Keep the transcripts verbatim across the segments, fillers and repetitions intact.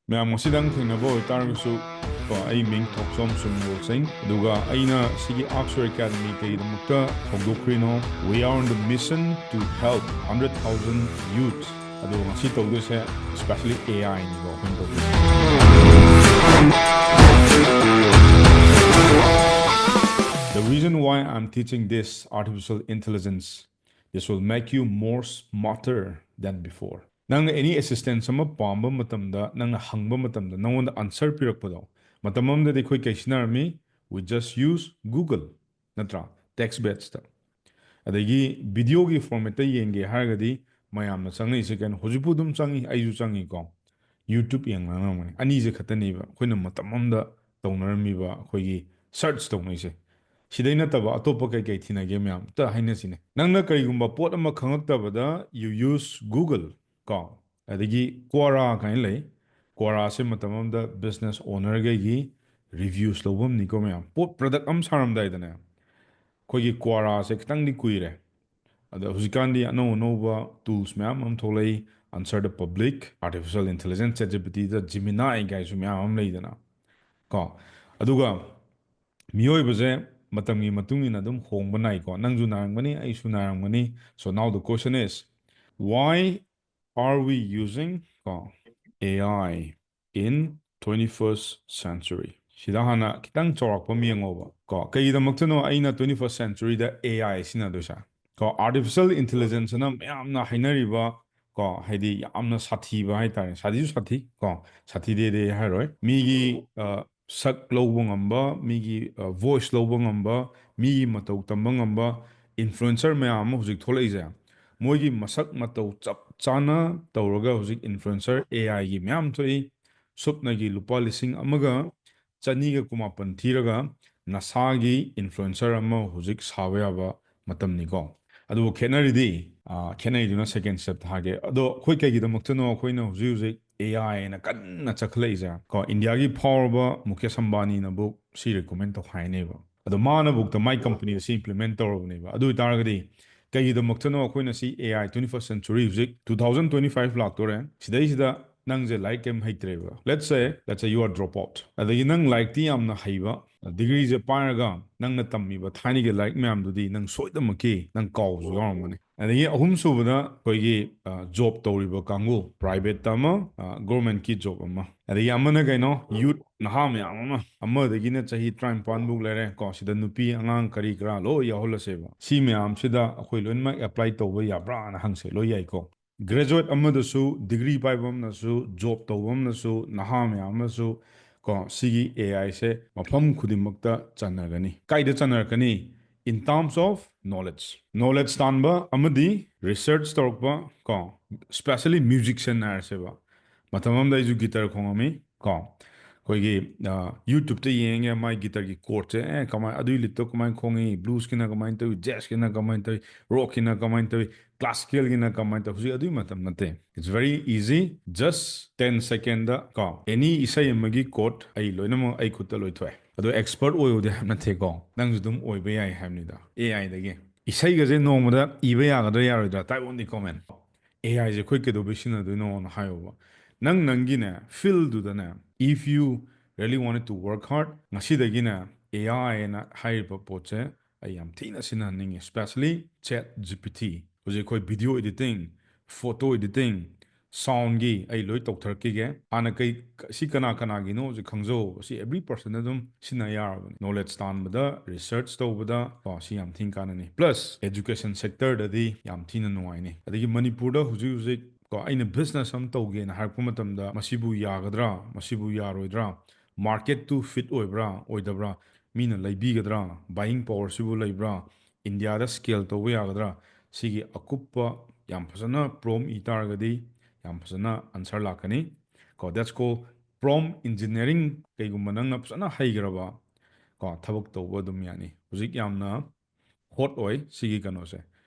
ꯃꯌꯥꯝ ꯉꯁꯤꯗꯪ ꯊꯦꯡꯅꯕ ꯑꯣꯏꯇꯥꯔꯒꯁꯨ, ꯀꯣ, ꯑꯩ ꯃꯤꯡ ꯊꯣꯛꯆꯣꯝ ꯁꯨꯝꯕꯣꯜ ꯁꯤꯡ, ꯑꯗꯨꯒ ꯑꯩꯅ ꯁꯤꯒꯤ Aksware Academy ꯀꯩꯒꯤꯗꯃꯛꯇ ꯍꯧꯗꯣꯛꯈ꯭ꯔꯤꯅꯣ? We are on the mission to help hundred thousand youths. ꯑꯗꯣ ꯉꯁꯤ ꯇꯧꯗꯣꯏꯁꯦ especially A I ꯅꯤꯀꯣ ꯑꯩꯈꯣꯏꯅ ꯇꯧꯗꯣꯏꯁꯦ꯫ The reason why I'm teaching this artificial intelligence, this will make you more smarter than before. ꯅꯪꯅ any assistance ꯑꯃ ꯄꯥꯝꯕ ꯃꯇꯝꯗ, ꯅꯪꯅ ꯍꯪꯕ ꯃꯇꯝꯗ ꯅꯪꯉꯣꯟꯗ answer ꯄꯤꯔꯛꯄꯗꯣ, ꯃꯇꯝ ꯑꯃꯗꯗꯤ ꯑꯩꯈꯣꯏ ꯀꯩ ꯁꯤꯖꯤꯟꯅꯔꯝꯃꯤ? We just use Google, ꯅꯠꯇ꯭ꯔꯥ? Text based꯫ ꯑꯗꯒꯤ videoꯒꯤ formatꯇ ꯌꯦꯡꯒꯦ ꯍꯥꯏꯔꯒꯗꯤ ꯃꯌꯥꯝꯅ ꯆꯪꯉꯛꯏꯁꯦ ꯀꯩꯅꯣ? ꯍꯧꯖꯤꯛꯄꯨ ꯑꯗꯨꯝ ꯆꯪꯉꯤ, ꯑꯩꯁꯨ ꯆꯪꯉꯤꯀꯣ꯫ YouTube ꯌꯦꯡꯅꯔꯝꯒꯅꯤ꯫ ꯑꯅꯤꯁꯦ ꯈꯛꯇꯅꯦꯕ ꯑꯩꯈꯣꯏꯅ ꯃꯇꯝ ꯑꯃꯗ ꯇꯧꯅꯔꯝꯃꯤꯕ ꯑꯩꯈꯣꯏꯒꯤ search ꯇꯧꯅꯩꯁꯦ꯫ ꯁꯤꯗꯩ ꯅꯠꯇꯕ ꯑꯇꯣꯞꯄ ꯀꯩ ꯀꯩ ꯊꯤꯅꯒꯦ ꯃꯌꯥꯝ ꯑꯝꯇ ꯍꯥꯏꯅꯁꯤꯅꯦ꯫ ꯅꯪꯅ ꯀꯔꯤꯒꯨꯝꯕ ꯄꯣꯠ ꯑꯃ ꯈꯪꯉꯛꯇꯕꯗ you use Google ꯀꯣ꯫ ꯑꯗꯒꯤ Quora ꯀꯥꯏꯅ ꯂꯩ꯫ Quoraꯁꯦ ꯃꯇꯝ ꯑꯃꯗ business ownerꯈꯩꯒꯤ reviews ꯂꯧꯐꯝꯅꯤꯀꯣ ꯃꯌꯥꯝ꯫ ꯄꯣꯠ product ꯑꯃ ꯁꯥꯔꯝꯗꯥꯏꯗꯅꯦ, ꯑꯩꯈꯣꯏꯒꯤ Quoraꯁꯦ ꯈꯤꯇꯪꯗꯤ ꯀꯨꯏꯔꯦ꯫ ꯑꯗꯣ ꯍꯧꯖꯤꯛꯀꯥꯟꯗꯤ ꯑꯅꯧ ꯑꯅꯧꯕ tools ꯃꯌꯥꯝ ꯑꯃ ꯊꯣꯛꯂꯛꯏ, Answer the Public, Artificial Intelligence, ChatGPTꯗ Gemini ꯀꯥꯏꯁꯨ ꯃꯌꯥꯝ ꯑꯃ ꯂꯩꯗꯅ ꯀꯣ꯫ ꯑꯗꯨꯒ ꯃꯤꯑꯣꯏꯕꯁꯦ ꯃꯇꯝꯒꯤ ꯃꯇꯨꯡ ꯏꯟꯅ ꯑꯗꯨꯝ ꯍꯣꯡꯕ ꯅꯥꯏꯀꯣ꯫ ꯅꯪꯁꯨ ꯅꯥꯔꯝꯒꯅꯤ, ꯑꯩꯁꯨ ꯅꯥꯔꯝꯒꯅꯤ꯫ So now the question is, why are we using ꯀꯣ, A I in twenty-first century? ꯁꯤꯗ ꯍꯥꯟꯅ ꯈꯤꯇꯪ ꯆꯥꯎꯔꯥꯛꯄ ꯑꯃ ꯌꯦꯡꯉꯣꯕ ꯀꯣ꯫ ꯀꯩꯒꯤꯗꯃꯛꯇꯅꯣ ꯑꯩꯅ twenty-first centuryꯗ A I ꯁꯤꯖꯤꯟꯅꯗꯣꯏꯁꯦ? ꯀꯣ, artificial intelligenceꯅ ꯃꯌꯥꯝꯅ ꯍꯥꯏꯅꯔꯤꯕ ꯀꯣ, ꯍꯥꯏꯗꯤ ꯌꯥꯝꯅ ꯁꯥꯊꯤꯕ ꯍꯥꯏꯇꯥꯔꯦ꯫ ꯁꯥꯊꯤꯁꯨ ꯁꯥꯊꯤ ꯀꯣ, ꯁꯥꯊꯤꯗꯦꯗꯦ ꯍꯥꯏꯔꯣꯏ꯫ ꯃꯤꯒꯤ, ꯑ, ꯁꯛ ꯂꯧꯕ ꯉꯝꯕ, ꯃꯤꯒꯤ, ꯑ, voice ꯂꯧꯕ ꯉꯝꯕ, ꯃꯤꯒꯤ ꯃꯇꯧ ꯇꯝꯕ ꯉꯝꯕ influencer ꯃꯌꯥꯝ ꯑꯃ ꯍꯧꯖꯤꯛ ꯊꯣꯛꯂꯛꯏꯁꯦ, ꯃꯣꯏꯒꯤ ꯃꯁꯛ ꯃꯇꯧ ꯆꯞ ꯆꯥꯅ ꯇꯧꯔꯒ ꯍꯧꯖꯤꯛ influencer A Iꯒꯤ ꯃꯌꯥꯝ ꯊꯣꯛꯏ꯫ ꯁꯨꯞꯅꯒꯤ ꯂꯨꯄꯥ ꯂꯤꯁꯤꯡ ꯑꯃꯒ ꯆꯅꯤꯒ ꯀꯨꯟꯃꯥꯄꯟ ꯊꯤꯔꯒ ꯅꯁꯥꯒꯤ influencer ꯑꯃ ꯍꯧꯖꯤꯛ ꯁꯥꯕ ꯌꯥꯕ ꯃꯇꯝꯅꯤꯀꯣ꯫ ꯑꯗꯨꯕꯨ ꯈꯦꯠꯅꯔꯤꯗꯤ, ꯑ, ꯈꯦꯠꯅꯔꯤꯗꯨꯅ second stepꯇ ꯍꯥꯏꯒꯦ꯫ ꯑꯗꯣ ꯑꯩꯈꯣꯏ ꯀꯩꯒꯤꯗꯃꯛꯇꯅꯣ ꯑꯩꯈꯣꯏꯅ ꯍꯧꯖꯤꯛ ꯍꯧꯖꯤꯛ A I ꯍꯥꯏꯅ ꯀꯟꯅ ꯆꯠꯈꯠꯂꯛꯏꯁꯦ? ꯀꯣ, ꯏꯟꯗꯤꯌꯥꯒꯤ ꯐꯥꯎꯔꯕ ꯃꯨꯀꯦꯁ ꯑꯝꯕꯥꯅꯤꯅꯕꯨ ꯁꯤ recommend ꯇꯧ ꯍꯥꯏꯅꯦꯕ꯫ ꯑꯗꯣ ꯃꯥꯅꯕꯨꯛꯇ ꯃꯥꯏ companyꯗ ꯁꯤ implement ꯇꯧꯔꯕꯅꯦꯕ꯫ ꯑꯗꯨ ꯑꯣꯏꯇꯥꯔꯒꯗꯤ ꯀꯩꯒꯤꯗꯃꯛꯇꯅꯣ ꯑꯩꯈꯣꯏꯅ ꯁꯤ A I twenty-first century, ꯍꯧꯖꯤꯛ two thousand twenty-five ꯂꯥꯛꯇꯣꯔꯦ, ꯁꯤꯗꯩꯁꯤꯗ ꯅꯪꯁꯦ ꯂꯥꯏꯔꯤꯛ ꯀꯩꯝ ꯍꯩꯇ꯭ꯔꯦꯕ, let's say let's say you are drop out, ꯑꯗꯒꯤ ꯅꯪ ꯂꯥꯏꯔꯤꯛꯇꯤ ꯌꯥꯝꯅ ꯍꯩꯕ, ꯗꯤꯒ꯭ꯔꯤꯁꯦ ꯄꯥꯏꯔꯒ ꯅꯪꯅ ꯇꯝꯃꯤꯕ ꯊꯥꯏꯅꯒꯤ ꯂꯥꯏꯔꯤꯛ ꯃꯌꯥꯝꯗꯨꯗꯤ ꯅꯪ ꯁꯣꯏꯗꯅꯃꯛꯀꯤ ꯅꯪ ꯀꯥꯎꯕꯁꯨ ꯌꯥꯎꯔꯝꯒꯅꯤ꯫ ꯑꯗꯒꯤ ꯑꯍꯨꯝ ꯁꯨꯕꯗ ꯑꯩꯈꯣꯏꯒꯤ ꯖꯣꯕ ꯇꯧꯔꯤꯕ ꯀꯥꯡꯕꯨ, ꯄ꯭ꯔꯥꯏꯚꯦꯠꯇ ꯑꯃ, ꯒꯣꯔꯃꯦꯟꯀꯤ ꯖꯣꯕ ꯑꯃ, ꯑꯗꯒꯤ ꯑꯃꯅ ꯀꯩꯅꯣ, ꯌꯨꯠ ꯅꯍꯥ ꯃꯌꯥꯝ ꯑꯃ, ꯑꯃꯗꯒꯤꯅ ꯆꯍꯤ ꯇꯔꯥꯅꯤꯄꯥꯟ ꯐꯧ ꯂꯩꯔꯦ ꯀꯣ, ꯁꯤꯗ ꯅꯨꯄꯤ ꯑꯉꯥꯡ ꯀꯔꯤ ꯀꯔꯥ ꯂꯣꯏ ꯌꯥꯎꯍꯜꯂꯁꯦꯕ꯫ ꯁꯤ ꯃꯌꯥꯝꯁꯤꯗ ꯑꯩꯈꯣꯏ ꯂꯣꯏꯅꯃꯛ ꯑꯦꯄ꯭ꯂꯥꯏ ꯇꯧꯕ ꯌꯥꯕ꯭ꯔꯥꯅ ꯍꯪꯁꯦ, ꯂꯣꯏ ꯌꯥꯏꯀꯣ꯫ ꯒ꯭ꯔꯦꯖꯨꯋꯦꯠ ꯑꯃꯗꯁꯨ, ꯗꯤꯒ꯭ꯔꯤ ꯄꯥꯏꯕ ꯑꯃꯅꯁꯨ, ꯖꯣꯕ ꯇꯧꯕ ꯑꯃꯅꯁꯨ, ꯅꯍꯥ ꯃꯌꯥꯝ ꯑꯃꯅꯁꯨ ꯀꯣ, ꯁꯤꯒꯤ ꯑꯦ ꯑꯥꯏꯁꯦ ꯃꯐꯝ ꯈꯨꯗꯤꯡꯃꯛꯇ ꯆꯟꯅꯒꯅꯤ꯫ ꯀꯥꯏꯗ ꯆꯟꯅꯔꯛꯀꯅꯤ? In terms of knowledge, knowledge ꯇꯥꯟꯕ ꯑꯃꯗꯤ ꯔꯤꯁꯔꯆ ꯇꯧꯔꯛꯄ ꯀꯣ, specially musician ꯍꯥꯏꯔꯁꯦꯕ, ꯃꯇꯝ ꯑꯃꯗ ꯑꯩꯁꯨ ꯒꯤꯇꯔ ꯈꯣꯡꯉꯝꯃꯤ ꯀꯣ꯫ ꯑꯩꯈꯣꯏꯒꯤ ꯌꯨꯇ꯭ꯌꯨꯕꯇ ꯌꯦꯡꯉꯦ ꯃꯥꯏ ꯒꯤꯇꯔꯒꯤ ꯀꯣꯔꯠꯁꯦ, ꯑꯦ, ꯀꯃꯥꯏ, ꯑꯗꯨꯒꯤ ꯂꯤꯠꯇꯣ ꯀꯃꯥꯏꯅ ꯈꯣꯡꯉꯤ, ꯕ꯭ꯂꯨꯁꯀꯤꯅ ꯀꯃꯥꯏꯅ ꯇꯧꯏ, ꯖꯦꯖꯀꯤꯅ ꯀꯃꯥꯏꯅ ꯇꯧꯏ, ꯔꯣꯛꯀꯤꯅ ꯀꯃꯥꯏꯅ ꯇꯧꯏ, ꯀ꯭ꯂꯥꯁꯤꯀꯦꯜꯒꯤꯅ ꯀꯃꯥꯏꯅ ꯇꯧꯏ꯫ ꯍꯧꯖꯤꯛ ꯑꯗꯨꯒꯤ ꯃꯇꯝ ꯅꯠꯇꯦ꯫ It's very easy, just ten second ꯀꯣ, ꯑꯦꯅꯤ ꯏꯁꯩ ꯑꯃꯒꯤ ꯀꯣꯔꯠ ꯑꯩ ꯂꯣꯏꯅꯃꯛ ꯑꯩ ꯈꯨꯠꯇ ꯂꯣꯏ ꯊꯣꯛꯑꯦ꯫ ꯑꯗꯣ ꯑꯦꯛꯁꯄꯔꯠ ꯑꯣꯏꯌꯨꯗꯤ ꯍꯥꯏꯕ ꯅꯠꯇꯦꯀꯣ, ꯅꯪꯁꯨ ꯑꯗꯨꯝ ꯑꯣꯏꯕ ꯌꯥꯏ ꯍꯥꯏꯕꯅꯤꯗ ꯑꯦ ꯑꯥꯏꯗꯒꯤ꯫ ꯏꯁꯩꯒꯁꯦ ꯅꯣꯡꯃꯗ ꯏꯕ ꯌꯥꯒꯗ꯭ꯔꯥ ꯌꯥꯔꯣꯏꯗ꯭ꯔꯥ? Type on the comment. ꯑꯦ ꯑꯥꯏꯁꯦ ꯑꯩꯈꯣꯏ ꯀꯩꯗꯧꯕꯩ ꯁꯤꯖꯤꯟꯅꯗꯣꯏꯅꯣꯅ ꯍꯥꯏꯌꯣꯕ꯫ ꯅꯪ ꯅꯪꯒꯤꯅꯦ ꯐꯤꯜꯗꯨꯗꯅꯦ, if you really wanted to work hard, ꯉꯁꯤꯗꯒꯤꯅꯦ ꯑꯦ ꯑꯥꯏꯅ ꯍꯥꯏꯔꯤꯕ ꯄꯣꯠꯁꯦ ꯑꯩ ꯌꯥꯝ ꯊꯤꯅ ꯁꯤꯖꯤꯟꯅꯍꯟꯅꯤꯡꯉꯤ, especially ChatGPT꯫ ꯍꯧꯖꯤꯛ ꯑꯩꯈꯣꯏ video editing, photo editing, soundꯒꯤ ꯑꯩ ꯂꯣꯏ ꯇꯧꯊꯔꯛꯈꯤꯒꯦ꯫ ꯍꯥꯟꯅ ꯀꯩ, ꯁꯤ ꯀꯅꯥ ꯀꯅꯥꯒꯤꯅꯣ ꯍꯧꯖꯤꯛ ꯈꯪꯖꯧ, ꯁꯤ every person ꯑꯗꯨꯝ ꯁꯤꯖꯤꯟꯅ ꯌꯥꯔꯕꯅꯤ꯫ Knowledge ꯇꯥꯟꯕꯗ, ꯔꯤꯁꯔꯆ ꯇꯧꯕꯗ ꯀꯣ, ꯁꯤ ꯌꯥꯝ ꯊꯤꯅ ꯀꯥꯟꯅꯅꯤ꯫ Plus education sectorꯗꯗꯤ ꯌꯥꯝ ꯊꯤꯅ ꯅꯨꯡꯉꯥꯏꯅꯤ꯫ ꯑꯗꯒꯤ ꯃꯅꯤꯄꯨꯔꯗ ꯍꯧꯖꯤꯛ ꯍꯧꯖꯤꯛ ꯀꯣ, ꯑꯩꯅ business ꯑꯃ ꯇꯧꯒꯦꯅ ꯍꯥꯏꯔꯛꯄ ꯃꯇꯝꯗ ꯃꯁꯤꯕꯨ ꯌꯥꯒꯗ꯭ꯔꯥ, ꯃꯁꯤꯕꯨ ꯌꯥꯔꯣꯏꯗ꯭ꯔꯥ, marketꯇꯨ fit ꯑꯣꯏꯕ꯭ꯔꯥ ꯑꯣꯏꯗꯕ꯭ꯔꯥ, ꯃꯤꯅ ꯂꯩꯕꯤꯒꯗ꯭ꯔꯥ, buying powerꯁꯤꯕꯨ ꯂꯩꯕ꯭ꯔꯥ, ꯏꯟꯗꯤꯌꯥꯗ scale ꯇꯧꯕ ꯌꯥꯒꯗ꯭ꯔꯥ, ꯁꯤꯒꯤ ꯑꯀꯨꯞꯄ ꯌꯥꯝ ꯐꯖꯅ prompt ꯏ ꯇꯥꯔꯒꯗꯤ ꯌꯥꯝ ꯐꯖꯅ answer ꯂꯥꯛꯀꯅꯤ ꯀꯣ꯫ That's called prompt engineering꯫ ꯀꯩꯒꯨꯝꯕ ꯅꯪꯅ ꯐꯖꯅ ꯍꯩꯈ꯭ꯔꯕ ꯀꯣ, ꯊꯕꯛ ꯇꯧꯕ ꯑꯗꯨꯝ ꯌꯥꯅꯤ꯫ ꯍꯧꯖꯤꯛ ꯌꯥꯝꯅ hot ꯑꯣꯏ ꯁꯤꯒꯤ ꯀꯩꯅꯣꯁꯦ,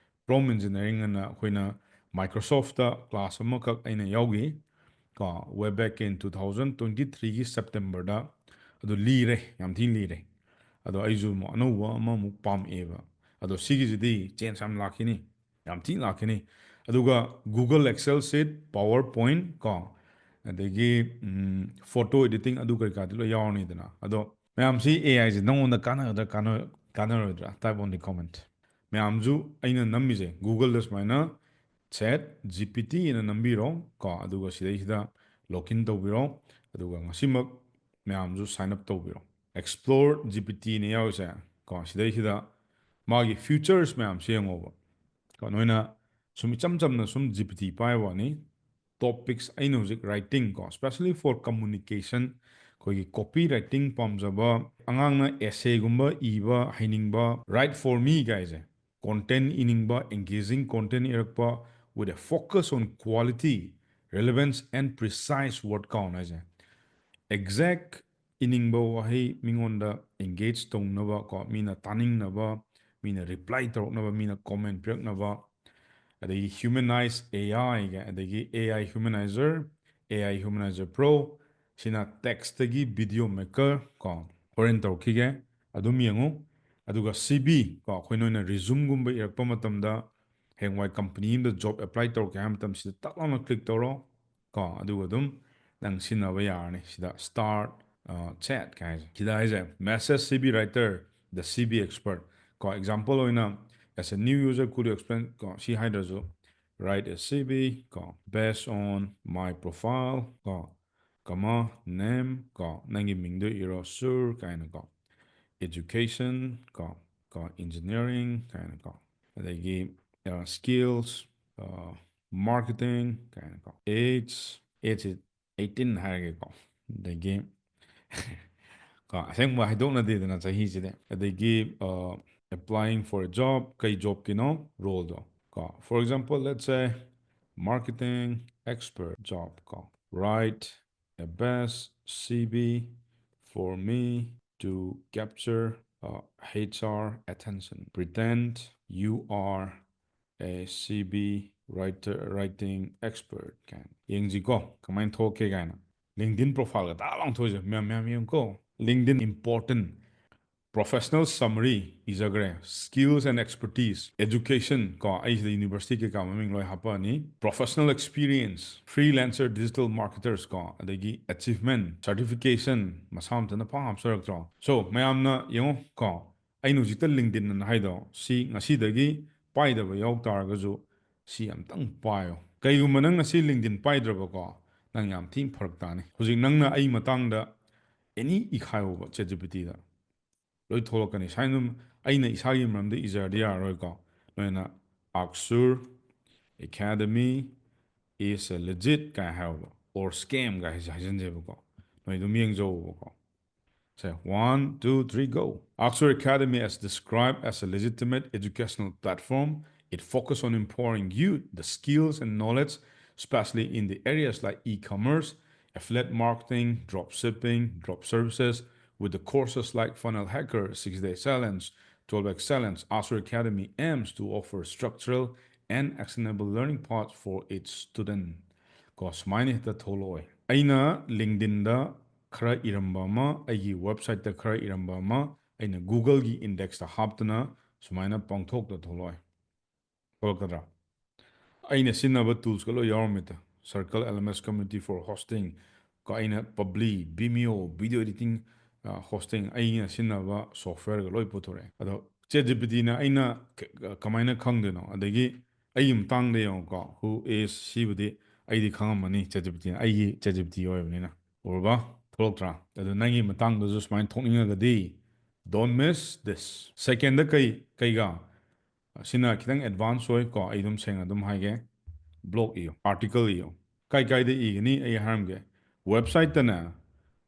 prompt engineering ꯑꯅ꯫ ꯑꯩꯈꯣꯏꯅ Microsoftꯇ class ꯑꯃꯈꯛ ꯑꯩꯅ ꯌꯥꯎꯈꯤ ꯀꯣ, way back in two thousand twenty threeꯒꯤ Septemberꯗ꯫ ꯑꯗꯨ ꯂꯤꯔꯦ, ꯌꯥꯝ ꯊꯤꯅ ꯂꯤꯔꯦ꯫ ꯑꯗꯣ ꯑꯩꯁꯨ ꯑꯃꯨꯛ ꯑꯅꯧꯕ ꯑꯃꯃꯨꯛ ꯄꯥꯝꯃꯛꯑꯦꯕ꯫ ꯑꯗꯣ ꯁꯤꯒꯤꯁꯤꯗꯤ change ꯌꯥꯝ ꯂꯥꯛꯈꯤꯅꯤ, ꯌꯥꯝ ꯊꯤꯅ ꯂꯥꯛꯈꯤꯅꯤ꯫ ꯑꯗꯨꯒ Google Excel sheet, PowerPoint ꯀꯣ, ꯑꯗꯒꯤ ꯐꯣꯇꯣ ꯏꯗꯤꯇꯤꯡ, ꯑꯗꯨ ꯀꯔꯤ ꯀꯥꯗꯤ ꯂꯣꯏ ꯌꯥꯎꯔꯅꯤꯗꯅ꯫ ꯑꯗꯣ ꯃꯌꯥꯝꯁꯤ ꯑꯦ ꯑꯥꯏꯁꯦ ꯅꯪꯉꯣꯟꯗ ꯀꯥꯟꯅꯒꯗ꯭ꯔꯥ ꯀꯥꯟꯅꯔꯣꯏꯗ꯭ꯔꯥ? Type on the comment. ꯃꯌꯥꯝꯁꯨ ꯑꯩꯅ ꯅꯝꯃꯤꯁꯦ ꯒꯨꯒꯜꯗ ꯁꯨꯃꯥꯏꯅ ꯆꯦꯠ ꯖꯤ ꯄꯤ ꯇꯤ ꯑꯅ ꯅꯝꯕꯤꯔꯣ ꯀꯣ, ꯑꯗꯨꯒ ꯁꯤꯗꯩꯁꯤꯗ ꯂꯣꯒ ꯏꯟ ꯇꯧꯕꯤꯔꯣ, ꯑꯗꯨꯒ ꯉꯁꯤꯃꯛ ꯃꯌꯥꯝꯁꯨ ꯁꯥꯏꯟ ꯑꯞ ꯇꯧꯕꯤꯔꯣ꯫ ꯑꯦꯛꯁꯄ꯭ꯂꯣꯔ ꯖꯤ ꯄꯤ ꯇꯤꯅ ꯌꯥꯎꯔꯤꯁꯦ ꯀꯣ, ꯁꯤꯗꯩꯁꯤꯗ ꯃꯥꯒꯤ ꯐ꯭ꯌꯨꯆꯔꯁ ꯃꯌꯥꯝꯁꯦ ꯌꯦꯡꯉꯣꯕ ꯀꯣ꯫ ꯅꯣꯏꯅ ꯁꯨꯝ ꯏꯆꯝ ꯆꯝꯅ ꯁꯨꯝ ꯖꯤ ꯄꯤ ꯇꯤ ꯄꯥꯏꯕ ꯋꯥꯅꯤ, ꯇꯣꯄꯤꯛꯁ ꯑꯩꯅ ꯍꯧꯖꯤꯛ ꯔꯥꯏꯇꯤꯡ ꯀꯣ, especially for communication, ꯑꯩꯈꯣꯏꯒꯤ ꯀꯣꯄꯤ ꯔꯥꯏꯇꯤꯡ ꯄꯥꯝꯖꯕ, ꯑꯉꯥꯡꯅ ꯑꯦꯁꯦꯒꯨꯝꯕ ꯏꯕ ꯍꯩꯅꯤꯡꯕ, write for me ꯀꯥꯏꯁꯦ, ꯀꯣꯟꯇꯦꯟ ꯏꯅꯤꯡꯕ, ꯑꯦꯡꯒꯦꯖꯤꯡ ꯀꯣꯟꯇꯦꯟ ꯏꯔꯛꯄ, with a focus on quality, relevance and precise word count ꯍꯥꯏꯁꯦ꯫ ꯑꯦꯛꯖꯦꯛ ꯏꯅꯤꯡꯕ ꯋꯥꯍꯩ, ꯃꯤꯉꯣꯟꯗ ꯑꯦꯡꯒꯦꯖ ꯇꯧꯅꯕ ꯀꯣ, ꯃꯤꯅ ꯇꯥꯅꯤꯡꯅꯕ, ꯃꯤꯅ ꯔꯤꯄ꯭ꯂꯥꯏ ꯇꯧꯔꯛꯅꯕ, ꯃꯤꯅ ꯀꯣꯃꯦꯟ ꯄꯤꯔꯛꯅꯕ, ꯑꯗꯒꯤ ꯍ꯭ꯌꯨꯃꯦꯅꯥꯏꯖ ꯑꯦ ꯑꯥꯏꯒ, ꯑꯗꯒꯤ A I ꯍ꯭ꯌꯨꯃꯦꯅꯥꯏꯖꯔ, A I ꯍ꯭ꯌꯨꯃꯦꯅꯥꯏꯖꯔ pro, ꯁꯤꯅ ꯇꯦꯛꯁꯇꯒꯤ ꯚꯤꯗꯤꯑꯣ ꯃꯦꯀꯔ ꯀꯣ, ꯍꯣꯔꯦꯟ ꯇꯧꯔꯛꯈꯤꯒꯦ, ꯑꯗꯨꯝ ꯌꯦꯡꯉꯨ꯫ ꯑꯗꯨꯒ ꯁꯤ ꯕꯤ ꯀꯣ, ꯑꯩꯈꯣꯏ ꯅꯣꯏꯅ ꯔꯤꯖꯨꯝꯒꯨꯝꯕ ꯏꯔꯛꯄ ꯃꯇꯝꯗ, ꯍꯌꯦꯡꯋꯥꯏ ꯀꯝꯄꯅꯤ ꯑꯃꯗ ꯖꯣꯕ ꯑꯦꯄ꯭ꯂꯥꯏ ꯇꯧꯔꯛꯀꯦ ꯍꯥꯏꯕ ꯃꯇꯝꯁꯤꯗ ꯇꯛ ꯂꯥꯎꯅ ꯀ꯭ꯂꯤꯛ ꯇꯧꯔꯣ ꯀꯣ, ꯑꯗꯨꯒ ꯑꯗꯨꯝ ꯅꯪ ꯁꯤꯖꯤꯟꯅꯕ ꯌꯥꯔꯅꯤ꯫ ꯁꯤꯗ ꯁ꯭ꯇꯥꯔꯠ ꯆꯦꯠ ꯀꯥꯏꯁꯦ, ꯁꯤꯗ ꯍꯥꯏꯁꯦ message C V writer, the C V expert ꯀꯣ꯫ Example ꯑꯣꯏꯅ, as a new user, could you explain ꯀꯣ, ꯁꯤ ꯍꯥꯏꯗ꯭ꯔꯁꯨ, write a C V ꯀꯣ, based on my profile ꯀꯣ, comma, name ꯀꯣ, ꯅꯪꯒꯤ ꯃꯤꯡꯗꯣ ꯏꯔꯣ, ꯁꯨꯔ ꯀꯥꯏꯅ ꯀꯣ, education ꯀꯣ, ꯀꯣ, engineering ꯀꯥꯏꯅ ꯀꯣ, ꯑꯗꯒꯤ skills, marketing ꯀꯥꯏꯅ ꯀꯣ, age, age eighteen ꯍꯥꯏꯔꯒꯦꯀꯣ꯫ ꯑꯗꯒꯤ ꯀꯣ, ꯑꯁꯦꯡꯕ ꯍꯥꯏꯗꯣꯛꯅꯗꯦꯗꯅ ꯆꯍꯤꯁꯤꯗꯤ꯫ ꯑꯗꯒꯤ applying for a job, ꯀꯩ ꯖꯣꯕꯀꯤꯅꯣ ꯔꯣꯜꯗꯣ ꯀꯣ꯫ For example, let's say marketing expert job ꯀꯣ, write a best C V for me to capture uh, H R attention. Pretend you are a C V writer, writing expert ꯀꯥꯏꯅ꯫ ꯌꯦꯡꯁꯤꯀꯣ ꯀꯃꯥꯏꯅ ꯊꯣꯛꯀꯦ ꯀꯥꯏꯅ꯫ LinkedIn profileꯒ ꯇꯥ ꯂꯥꯎꯊꯣꯛꯏꯁꯦ ꯃꯌꯥꯝ ꯃꯌꯥꯝ ꯌꯦꯡꯉꯨꯀꯣ꯫ LinkedIn important. professional summary ꯏꯖꯈ꯭ꯔꯦ, skills and expertise, education ꯀꯣ, ꯑꯩꯁꯤꯗ university ꯀꯩꯀꯥ ꯃꯃꯤꯡ ꯂꯣꯏ ꯍꯥꯞꯄꯛꯑꯅꯤ, professional experience, freelancer, digital marketers ꯀꯣ, ꯑꯗꯒꯤ achievement, certification ꯃꯁꯥ ꯃꯊꯟꯇ ꯄꯥꯛ ꯍꯥꯞꯆꯔꯛꯇ꯭ꯔꯣ? So ꯃꯌꯥꯝꯅ ꯌꯦꯡꯉꯣ ꯀꯣ, ꯑꯩꯅ ꯍꯧꯖꯤꯛꯇ LinkedIn ꯑꯅ ꯍꯥꯏꯗꯣ ꯁꯤ ꯉꯁꯤꯗꯒꯤ ꯄꯥꯏꯗꯕ ꯌꯥꯎ ꯇꯥꯔꯒꯁꯨ ꯁꯤ ꯑꯝꯇꯪ ꯄꯥꯏꯌꯣ꯫ ꯀꯩꯒꯨꯝꯕ ꯅꯪ ꯉꯁꯤ LinkedIn ꯄꯥꯏꯗ꯭ꯔꯕꯀꯣ, ꯅꯪ ꯌꯥꯝ ꯊꯤꯅ ꯐꯔꯛ ꯇꯥꯅꯤ꯫ ꯍꯧꯖꯤꯛ ꯅꯪꯅ ꯑꯩ ꯃꯇꯥꯡꯗ any ꯏꯈꯥꯏꯌꯣꯕ ChatGPT ꯗ, ꯂꯣꯏ ꯊꯣꯛꯂꯛꯀꯅꯤ꯫ ꯁꯨꯃꯥꯏꯅ ꯑꯗꯨꯝ ꯑꯩꯅ ꯏꯁꯥꯒꯤ ꯃꯔꯝꯗ ꯏꯖꯔꯗꯤ ꯌꯥꯔꯔꯣꯏꯀꯣ꯫ ꯅꯣꯏꯅ Aksur Academy is a legit ꯀꯥꯏ ꯍꯥꯏꯌꯣꯕ, or scam ꯀꯥꯏ ꯍꯥꯏꯁꯦ ꯍꯥꯏꯖꯤꯟꯁꯦꯕꯀꯣ꯫ ꯅꯣꯏ ꯑꯗꯨꯝ ꯌꯦꯡꯖꯧꯕꯀꯣ꯫ ꯁꯦ, one, two, three, go. Aksur Academy is described as a legitimate educational platform. It focuses on empowering youth the skills and knowledge, especially in the areas like e-commerce, affiliate marketing, drop shipping, drop services, with the courses like Funnel Hacker, Six Day Challenge, Twelve X Challenge. Aksur Academy aims to offer structural and actionable learning paths for its student. ꯀꯣ, ꯁꯨꯃꯥꯏꯅ ꯍꯦꯛꯇ ꯊꯣꯛꯂꯛꯑꯣꯏ꯫ ꯑꯩꯅ LinkedIn ꯗ ꯈꯔ ꯏꯔꯝꯕ ꯑꯃ, ꯑꯩꯒꯤ website ꯇ ꯈꯔ ꯏꯔꯝꯕ ꯑꯃ, ꯑꯩꯅ Google ꯒꯤ index ꯇ ꯍꯥꯞꯇꯅ ꯁꯨꯃꯥꯏꯅ ꯄꯪꯊꯣꯛꯇ ꯊꯣꯛꯂꯛꯑꯣꯏ꯫ ꯊꯣꯛꯂꯛꯀꯗ꯭ꯔꯥ? ꯑꯩꯅ ꯁꯤꯖꯤꯟꯅꯕ tools ꯀ ꯂꯣꯏ ꯌꯥꯎꯔꯝꯃꯦꯗ꯫ Circle LMS Community for hosting, ꯀꯣ, ꯑꯩꯅ Publi, Vimeo, video editing, ꯑ, hosting, ꯑꯩꯅ ꯁꯤꯖꯤꯟꯅꯕ software ꯒ ꯂꯣꯏ ꯄꯨꯊꯣꯔꯛꯑꯦ꯫ ꯑꯗꯣ ChatGPT ꯅ ꯑꯩꯅ ꯀ-, ꯀ-, ꯀꯃꯥꯏꯅ ꯈꯪꯗꯣꯏꯅꯣ? ꯑꯗꯒꯤ ꯑꯩꯒꯤ ꯃꯇꯥꯡꯗ ꯌꯦꯡꯉꯨꯀꯣ, who is, ꯁꯤꯕꯨꯗꯤ ꯑꯩꯗꯤ ꯈꯪꯉꯝꯃꯅꯤ, ChatGPT ꯅ, ꯑꯩꯒꯤ ChatGPT ꯑꯣꯏꯕꯅꯤꯅ꯫ ꯎꯔꯕ? ꯊꯣꯛꯂꯛꯇ꯭ꯔꯥ? ꯑꯗꯣ ꯅꯪꯒꯤ ꯃꯇꯥꯡꯗꯁꯨ ꯁꯨꯃꯥꯏꯅ ꯊꯣꯛꯅꯤꯡꯉꯒꯗꯤ, don't miss this. Second ꯗ ꯀꯩ, ꯀꯩꯒ? ꯁꯤꯅ ꯈꯤꯇꯪ advance ꯑꯣꯏ ꯀꯣ, ꯑꯩ ꯑꯗꯨꯝ ꯁꯦꯡꯅ ꯑꯗꯨꯝ ꯍꯥꯏꯒꯦ, blog ꯏꯌꯣ, article ꯏꯌꯣ꯫ ꯀꯥꯏ ꯀꯥꯏꯗ ꯏꯒꯅꯤ? ꯑꯩ ꯍꯥꯏꯔꯝꯒꯦ, website ꯇꯅꯦ,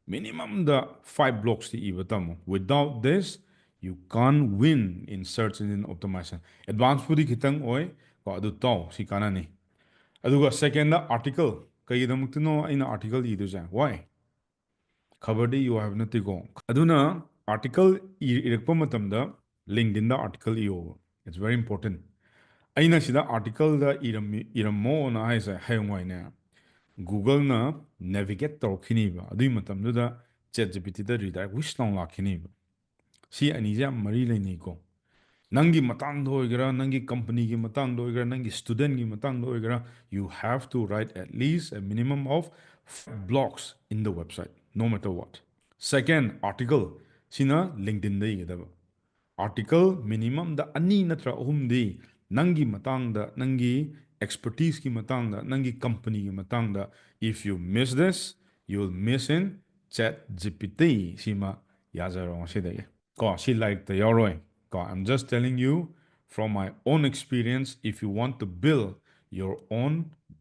minimum ꯗ five blogs ꯇꯤ ꯏꯕ ꯇꯝꯃꯨ, without this you can't win in search engine optimization. Advance ꯄꯨꯗꯤ ꯈꯤꯇꯪ ꯑꯣꯏ ꯀꯣ, ꯑꯗꯨ ꯇꯧ, ꯁꯤ ꯀꯥꯟꯅꯅꯤ꯫ ꯑꯗꯨꯒ second ꯗ article, ꯀꯩꯒꯤꯗꯃꯛꯇꯅꯣ ꯑꯩꯅ article ꯏꯗꯣꯏꯁꯦ? Why? ꯈꯕꯔꯗ ꯏꯌꯣ ꯍꯥꯏꯕ ꯅꯠꯇꯦꯀꯣ꯫ ꯑꯗꯨꯅ article ꯏ-, ꯏꯔꯛꯄ ꯃꯇꯝꯗ LinkedIn the article ꯏꯌꯣꯕ, it's very important. ꯑꯩꯅ ꯁꯤꯗ article ꯗ ꯏꯔꯝꯃꯤ, ꯏꯔꯝꯃꯣꯅ ꯍꯥꯏꯁꯦ, ꯍꯌꯦꯡꯋꯥꯏꯅꯦ Google ꯅ navigate ꯇꯧꯔꯛꯈꯤꯅꯤꯕ, ꯑꯗꯨꯒꯤ ꯃꯇꯝꯗꯨꯗ ChatGPT ꯗ redirect ꯋꯤꯁ ꯂꯥꯎ ꯂꯥꯛꯈꯤꯅꯤꯕ꯫ ꯁꯤ ꯑꯅꯤꯁꯦ ꯌꯥꯝ ꯃꯔꯤ ꯂꯩꯅꯩꯀꯣ꯫ ꯅꯪꯒꯤ ꯃꯇꯥꯡꯗ ꯑꯣꯏꯒꯦꯔꯥ, ꯅꯪꯒꯤ companyꯒꯤ ꯃꯇꯥꯡꯗ ꯑꯣꯏꯒꯦꯔꯥ, ꯅꯪꯒꯤ studentꯒꯤ ꯃꯇꯥꯡꯗ ꯑꯣꯏꯒꯦꯔꯥ, you have to write at least a minimum of five blogs in the website, no matter what. Second, article. ꯁꯤꯅ LinkedInꯗ ꯏꯒꯗꯕ꯫ Article minimumꯗ ꯑꯅꯤ ꯅꯠꯇ꯭ꯔ ꯑꯍꯨꯝꯗꯤ ꯅꯪꯒꯤ ꯃꯇꯥꯡꯗ, ꯅꯪꯒꯤ expertiseꯀꯤ ꯃꯇꯥꯡꯗ, ꯅꯪꯒꯤ companyꯒꯤ ꯃꯇꯥꯡꯗ, if you miss this, you will miss in ChatGPT. ꯁꯤꯃ ꯌꯥꯖꯔꯣ ꯉꯁꯤꯗꯒꯤ꯫ ꯀꯣ, ꯁꯤ ꯂꯥꯏꯔꯤꯛꯇ ꯌꯥꯎꯔꯣꯏ꯫ ꯀꯣ, I'm just telling you from my own experience, if you want to build your own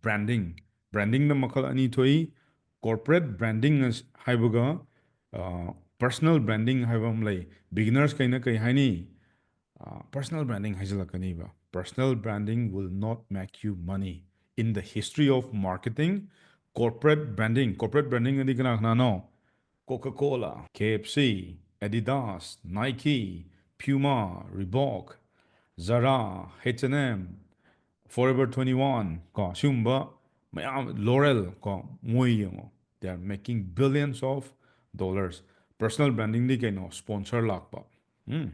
branding, brandingꯗ ꯃꯈꯜ ꯑꯅꯤ ꯊꯣꯛꯏ꯫ Corporate branding ꯑꯁ-, ꯍꯥꯏꯕꯒ, ꯑ, personal branding ꯍꯥꯏꯕ ꯑꯃ ꯂꯩ꯫ Beginners ꯀꯩꯅ ꯀꯩ ꯍꯥꯏꯅꯤ? ꯑ, personal branding ꯍꯥꯏꯖꯤꯜꯂꯛꯀꯅꯤꯕ꯫ Personal branding will not make you money. In the history of marketing, corporate branding, corporate branding ꯑꯗꯤ ꯀꯅꯥ ꯀꯅꯥꯅꯣ? Coca-Cola, K F C, Adidas, Nike, Puma, Reebok, Zara, H and M, Forever twenty-one, ꯀꯣ, ꯁꯤꯒꯨꯝꯕ ꯃꯌꯥꯝ, L'Oreal, ꯀꯣ, ꯃꯣꯏ ꯌꯦꯡꯉꯣ, they are making billions of dollars. Personal brandingꯗꯤ ꯀꯩꯅꯣ? Sponsor ꯂꯥꯛꯄ꯫ ꯎꯝ꯫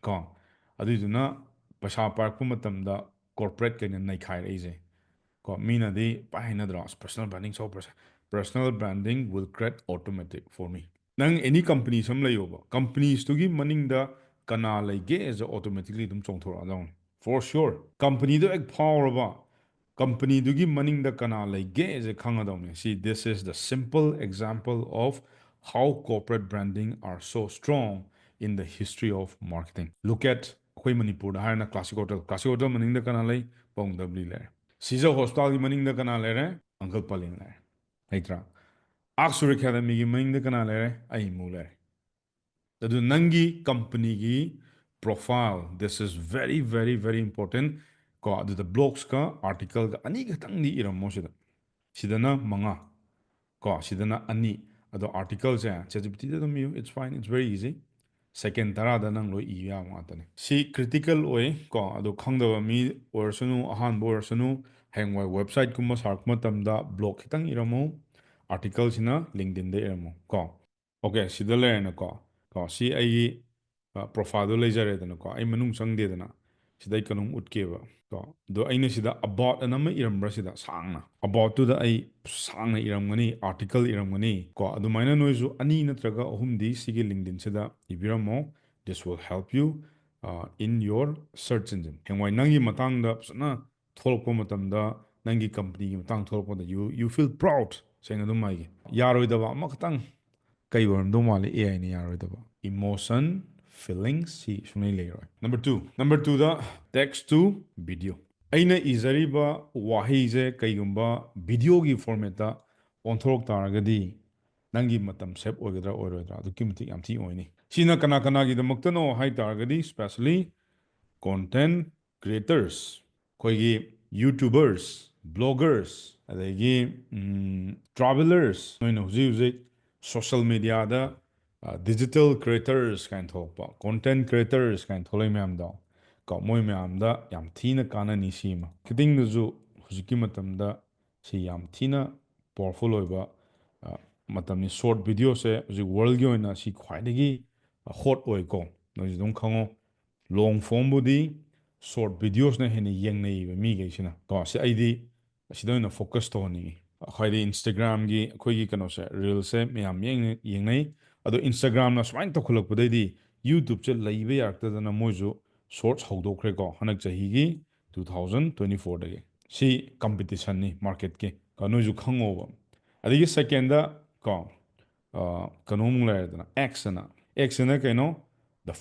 ꯀꯣ, ꯑꯗꯨꯏꯗꯨꯅ ꯄꯩꯁꯥ ꯄꯥꯏꯔꯛꯄ ꯃꯇꯝꯗ corporate ꯀꯩꯅ ꯅꯩꯈꯥꯏꯔꯛꯏꯁꯦ꯫ ꯀꯣ, ꯃꯤꯅꯗꯤ ꯄꯥꯏ ꯍꯥꯏꯅꯗ꯭ꯔꯣ? "ꯑꯁ, personal branding so personal." Personal branding will create automatic for me. ꯅꯪ any companies ꯑꯃ ꯂꯩꯌꯣꯕ, companiesꯇꯨꯒꯤ ꯃꯅꯤꯡꯗ ꯀꯅꯥ ꯂꯩꯒꯦꯁꯦ automatically ꯑꯗꯨꯝ ꯆꯣꯡꯊꯣꯔꯛꯑꯗꯧꯅꯤ꯫ For sure. Companyꯗꯣ ꯍꯦꯛ ꯐꯥꯎꯔꯕ, companyꯗꯨꯒꯤ ꯃꯅꯤꯡꯗ ꯀꯅꯥ ꯂꯩꯒꯦꯁꯦ ꯈꯪꯉꯗꯧꯅꯤ꯫ See, this is the simple example of how corporate branding are so strong in the history of marketing. Look at, ꯑꯩꯈꯣꯏ ꯃꯅꯤꯄꯨꯔꯗ ꯍꯥꯏꯔꯅ Classic Hotel, Classic Hotel ꯃꯅꯤꯡꯗ ꯀꯅꯥ ꯂꯩ? ꯄꯥꯕꯨꯡ ꯗꯕ꯭ꯂꯤ ꯂꯩꯔꯦ꯫ ꯁꯤꯖ Hospitalꯒꯤ ꯃꯅꯤꯡꯗ ꯀꯅꯥ ꯂꯩꯔꯦ? ꯑꯪꯀꯜ ꯄꯂꯦꯡ ꯂꯩꯔꯦ꯫ ꯂꯩꯇ꯭ꯔꯥ? Aksur Academyꯒꯤ ꯃꯅꯤꯡꯗ ꯀꯅꯥ ꯂꯩꯔꯦ? ꯑꯩ ꯏꯃꯨ ꯂꯩꯔꯦ꯫ ꯑꯗꯨ ꯅꯪꯒꯤ companyꯒꯤ profile, this is very, very, very important. ꯀꯣ, ꯑꯗꯨꯗ blogsꯀ articleꯒ ꯑꯅꯤꯈꯛꯇꯪꯗꯤ ꯏꯔꯝꯃꯣ ꯁꯤꯗ꯫ ꯁꯤꯗꯅ ꯃꯉꯥ꯫ ꯀꯣ, ꯁꯤꯗꯅ ꯑꯅꯤ꯫ ꯑꯗꯣ articleꯁꯦ ChatGPTꯗ ꯑꯗꯨꯝ ꯏꯌꯨ, it's fine, it's very easy. Second ꯇꯔꯥꯗ ꯅꯪ ꯂꯣꯏ ꯏꯕ ꯌꯥꯕ ꯉꯥꯛꯇꯅꯦ꯫ ꯁꯤ critical ꯑꯣꯏ, ꯀꯣ, ꯑꯗꯣ ꯈꯪꯗꯕ ꯃꯤ ꯑꯣꯏꯔꯁꯅꯨ, ꯑꯍꯥꯟꯕ ꯑꯣꯏꯔꯁꯅꯨ, ꯍꯌꯦꯡꯋꯥꯏ websiteꯀꯨꯝꯕ ꯁꯥꯔꯛꯄ ꯃꯇꯝꯗ blog ꯈꯤꯇꯪ ꯏꯔꯝꯃꯨ, articleꯁꯤꯅ LinkedInꯗ ꯏꯔꯝꯃꯨ, ꯀꯣ꯫ Okay, ꯁꯤꯗ ꯂꯩꯔꯦꯅꯀꯣ꯫ ꯀꯣ, ꯁꯤ ꯑꯩꯒꯤ ꯄ꯭ꯔꯣꯐꯥꯏꯜꯗꯣ ꯂꯩꯖꯔꯦꯗꯅꯀꯣ, ꯑꯩ ꯃꯅꯨꯡ ꯆꯪꯗꯦꯗꯅ꯫ ꯁꯤꯗ ꯑꯩ ꯀꯩꯅꯣꯝ ꯎꯠꯀꯦꯕ ꯀꯣ꯫ ꯑꯗꯣ ꯑꯩꯅ ꯁꯤꯗ about ꯑꯅ ꯑꯃ ꯏꯔꯝꯕ꯭ꯔꯥ? ꯁꯤꯗ ꯁꯥꯡꯅ aboutꯇꯨꯗ ꯑꯩ ꯁꯥꯡꯅ ꯏꯔꯝꯒꯅꯤ, article ꯏꯔꯝꯒꯅꯤ ꯀꯣ꯫ ꯑꯗꯨꯃꯥꯏꯅ ꯅꯣꯏꯁꯨ ꯑꯅꯤ ꯅꯠꯇ꯭ꯔꯒ ꯑꯍꯨꯝꯗꯤ ꯁꯤꯒꯤ LinkedInꯁꯤꯗ ꯏꯕꯤꯔꯝꯃꯣ. This will help you uh, in your search engine. ꯍꯌꯦꯡꯋꯥꯏ ꯅꯪꯒꯤ ꯃꯇꯥꯡꯗ ꯐꯖꯅ ꯊꯣꯛꯂꯛꯄ ꯃꯇꯝꯗ, ꯅꯪꯒꯤ companyꯒꯤ ꯃꯇꯥꯡ ꯊꯣꯛꯂꯛꯄꯗ you you feel proud. ꯁꯦꯡꯅ ꯑꯗꯨꯝ ꯍꯥꯏꯒꯦ, ꯌꯥꯔꯣꯏꯗꯕ ꯑꯃꯈꯛꯇꯪ ꯀꯩ ꯑꯣꯏꯔꯝꯗꯧ ꯃꯥꯜꯂꯤ? AIꯅ ꯌꯥꯔꯣꯏꯗꯕ emotion, feelings ꯁꯤ ꯁꯨꯡꯂꯩ ꯂꯩꯔꯣꯏ. Number two, number twoꯗ text to video. ꯑꯩꯅ ꯏꯖꯔꯤꯕ ꯋꯥꯍꯩꯁꯦ ꯀꯩꯒꯨꯝꯕ videoꯒꯤ formatꯇ ꯑꯣꯟꯊꯣꯔꯛ ꯇꯥꯔꯒꯗꯤ ꯅꯪꯒꯤ ꯃꯇꯝ save ꯑꯣꯏꯒꯗ꯭ꯔꯥ ꯑꯣꯏꯔꯣꯏꯗ꯭ꯔꯥ? ꯑꯗꯨꯛꯀꯤ ꯃꯇꯤꯛ ꯌꯥꯝ ꯊꯤ ꯑꯣꯏꯅꯤ. ꯁꯤꯅ ꯀꯅꯥ ꯀꯅꯥꯒꯤꯗꯃꯛꯇꯅꯣ ꯍꯥꯏ ꯇꯥꯔꯒꯗꯤ, especially content creators, ꯑꯩꯈꯣꯏꯒꯤ YouTubers, bloggers, ꯑꯗꯒꯤ travelers, ꯅꯣꯏꯅ ꯍꯧꯖꯤꯛ ꯍꯧꯖꯤꯛ social mediaꯗ digital creators ꯀꯥꯏꯅ ꯊꯣꯛꯂꯛꯄ, content creators ꯀꯥꯏꯅ ꯊꯣꯛꯂꯛꯏ ꯃꯌꯥꯝꯗꯣ ꯀꯣ, ꯃꯣꯏ ꯃꯌꯥꯝꯗ ꯌꯥꯝ ꯊꯤꯅ ꯀꯥꯟꯅꯅꯤ. ꯁꯤꯃ marketingꯗꯁꯨ ꯍꯧꯖꯤꯛꯀꯤ ꯃꯇꯝꯗ ꯁꯤ ꯌꯥꯝ ꯊꯤꯅ powerful ꯑꯣꯏꯕ ꯃꯇꯝꯅꯤ. Short videoꯁꯦ ꯍꯧꯖꯤꯛ worldꯒꯤ ꯑꯣꯏꯅ ꯁꯤ ꯈ꯭ꯋꯥꯏꯗꯒꯤ hot ꯑꯣꯏꯀꯣ. ꯅꯣꯏꯁꯨ ꯑꯗꯨꯝ ꯈꯪꯉꯣ, long formꯕꯨꯗꯤ short videosꯅ ꯍꯦꯟꯅ ꯌꯦꯡꯅꯩꯕ ꯃꯤꯈꯩꯁꯤꯅ ꯀꯣ. ꯁꯤ ꯑꯩꯗꯤ ꯑꯁꯤꯗ ꯑꯣꯏꯅ focus ꯇꯧꯍꯟꯅꯤꯡꯉꯤ. ꯍꯥꯏꯗꯤ Instagramꯒꯤ ꯑꯩꯈꯣꯏꯒꯤ ꯀꯩꯅꯣꯁꯦ, reelsꯁꯦ ꯃꯌꯥꯝ ꯌꯦꯡꯅꯩ. ꯑꯗꯣ Instagramꯅ ꯁꯨꯃꯥꯏꯅ ꯇꯧꯈꯠꯂꯛꯄꯗꯩꯗꯤ YouTubeꯁꯦ ꯂꯩꯕ ꯌꯥꯔꯛꯇꯗꯅ ꯃꯣꯏꯁꯨ shorts ꯍꯧꯗꯣꯛꯈ꯭ꯔꯦꯀꯣ, ꯍꯟꯗꯛ ꯆꯍꯤꯒꯤ two thousand twenty fourꯗꯒꯤ. ꯁꯤ competitionꯅꯤ marketꯀꯤ, ꯅꯣꯏꯁꯨ ꯈꯪꯉꯣꯕ. ꯑꯗꯒꯤ secondꯗ ꯀꯣ, ꯀꯩꯅꯣꯃꯨꯛ ꯂꯩꯔꯦꯗꯅ, X ꯑꯅ. X ꯑꯅ ꯀꯩꯅꯣ? The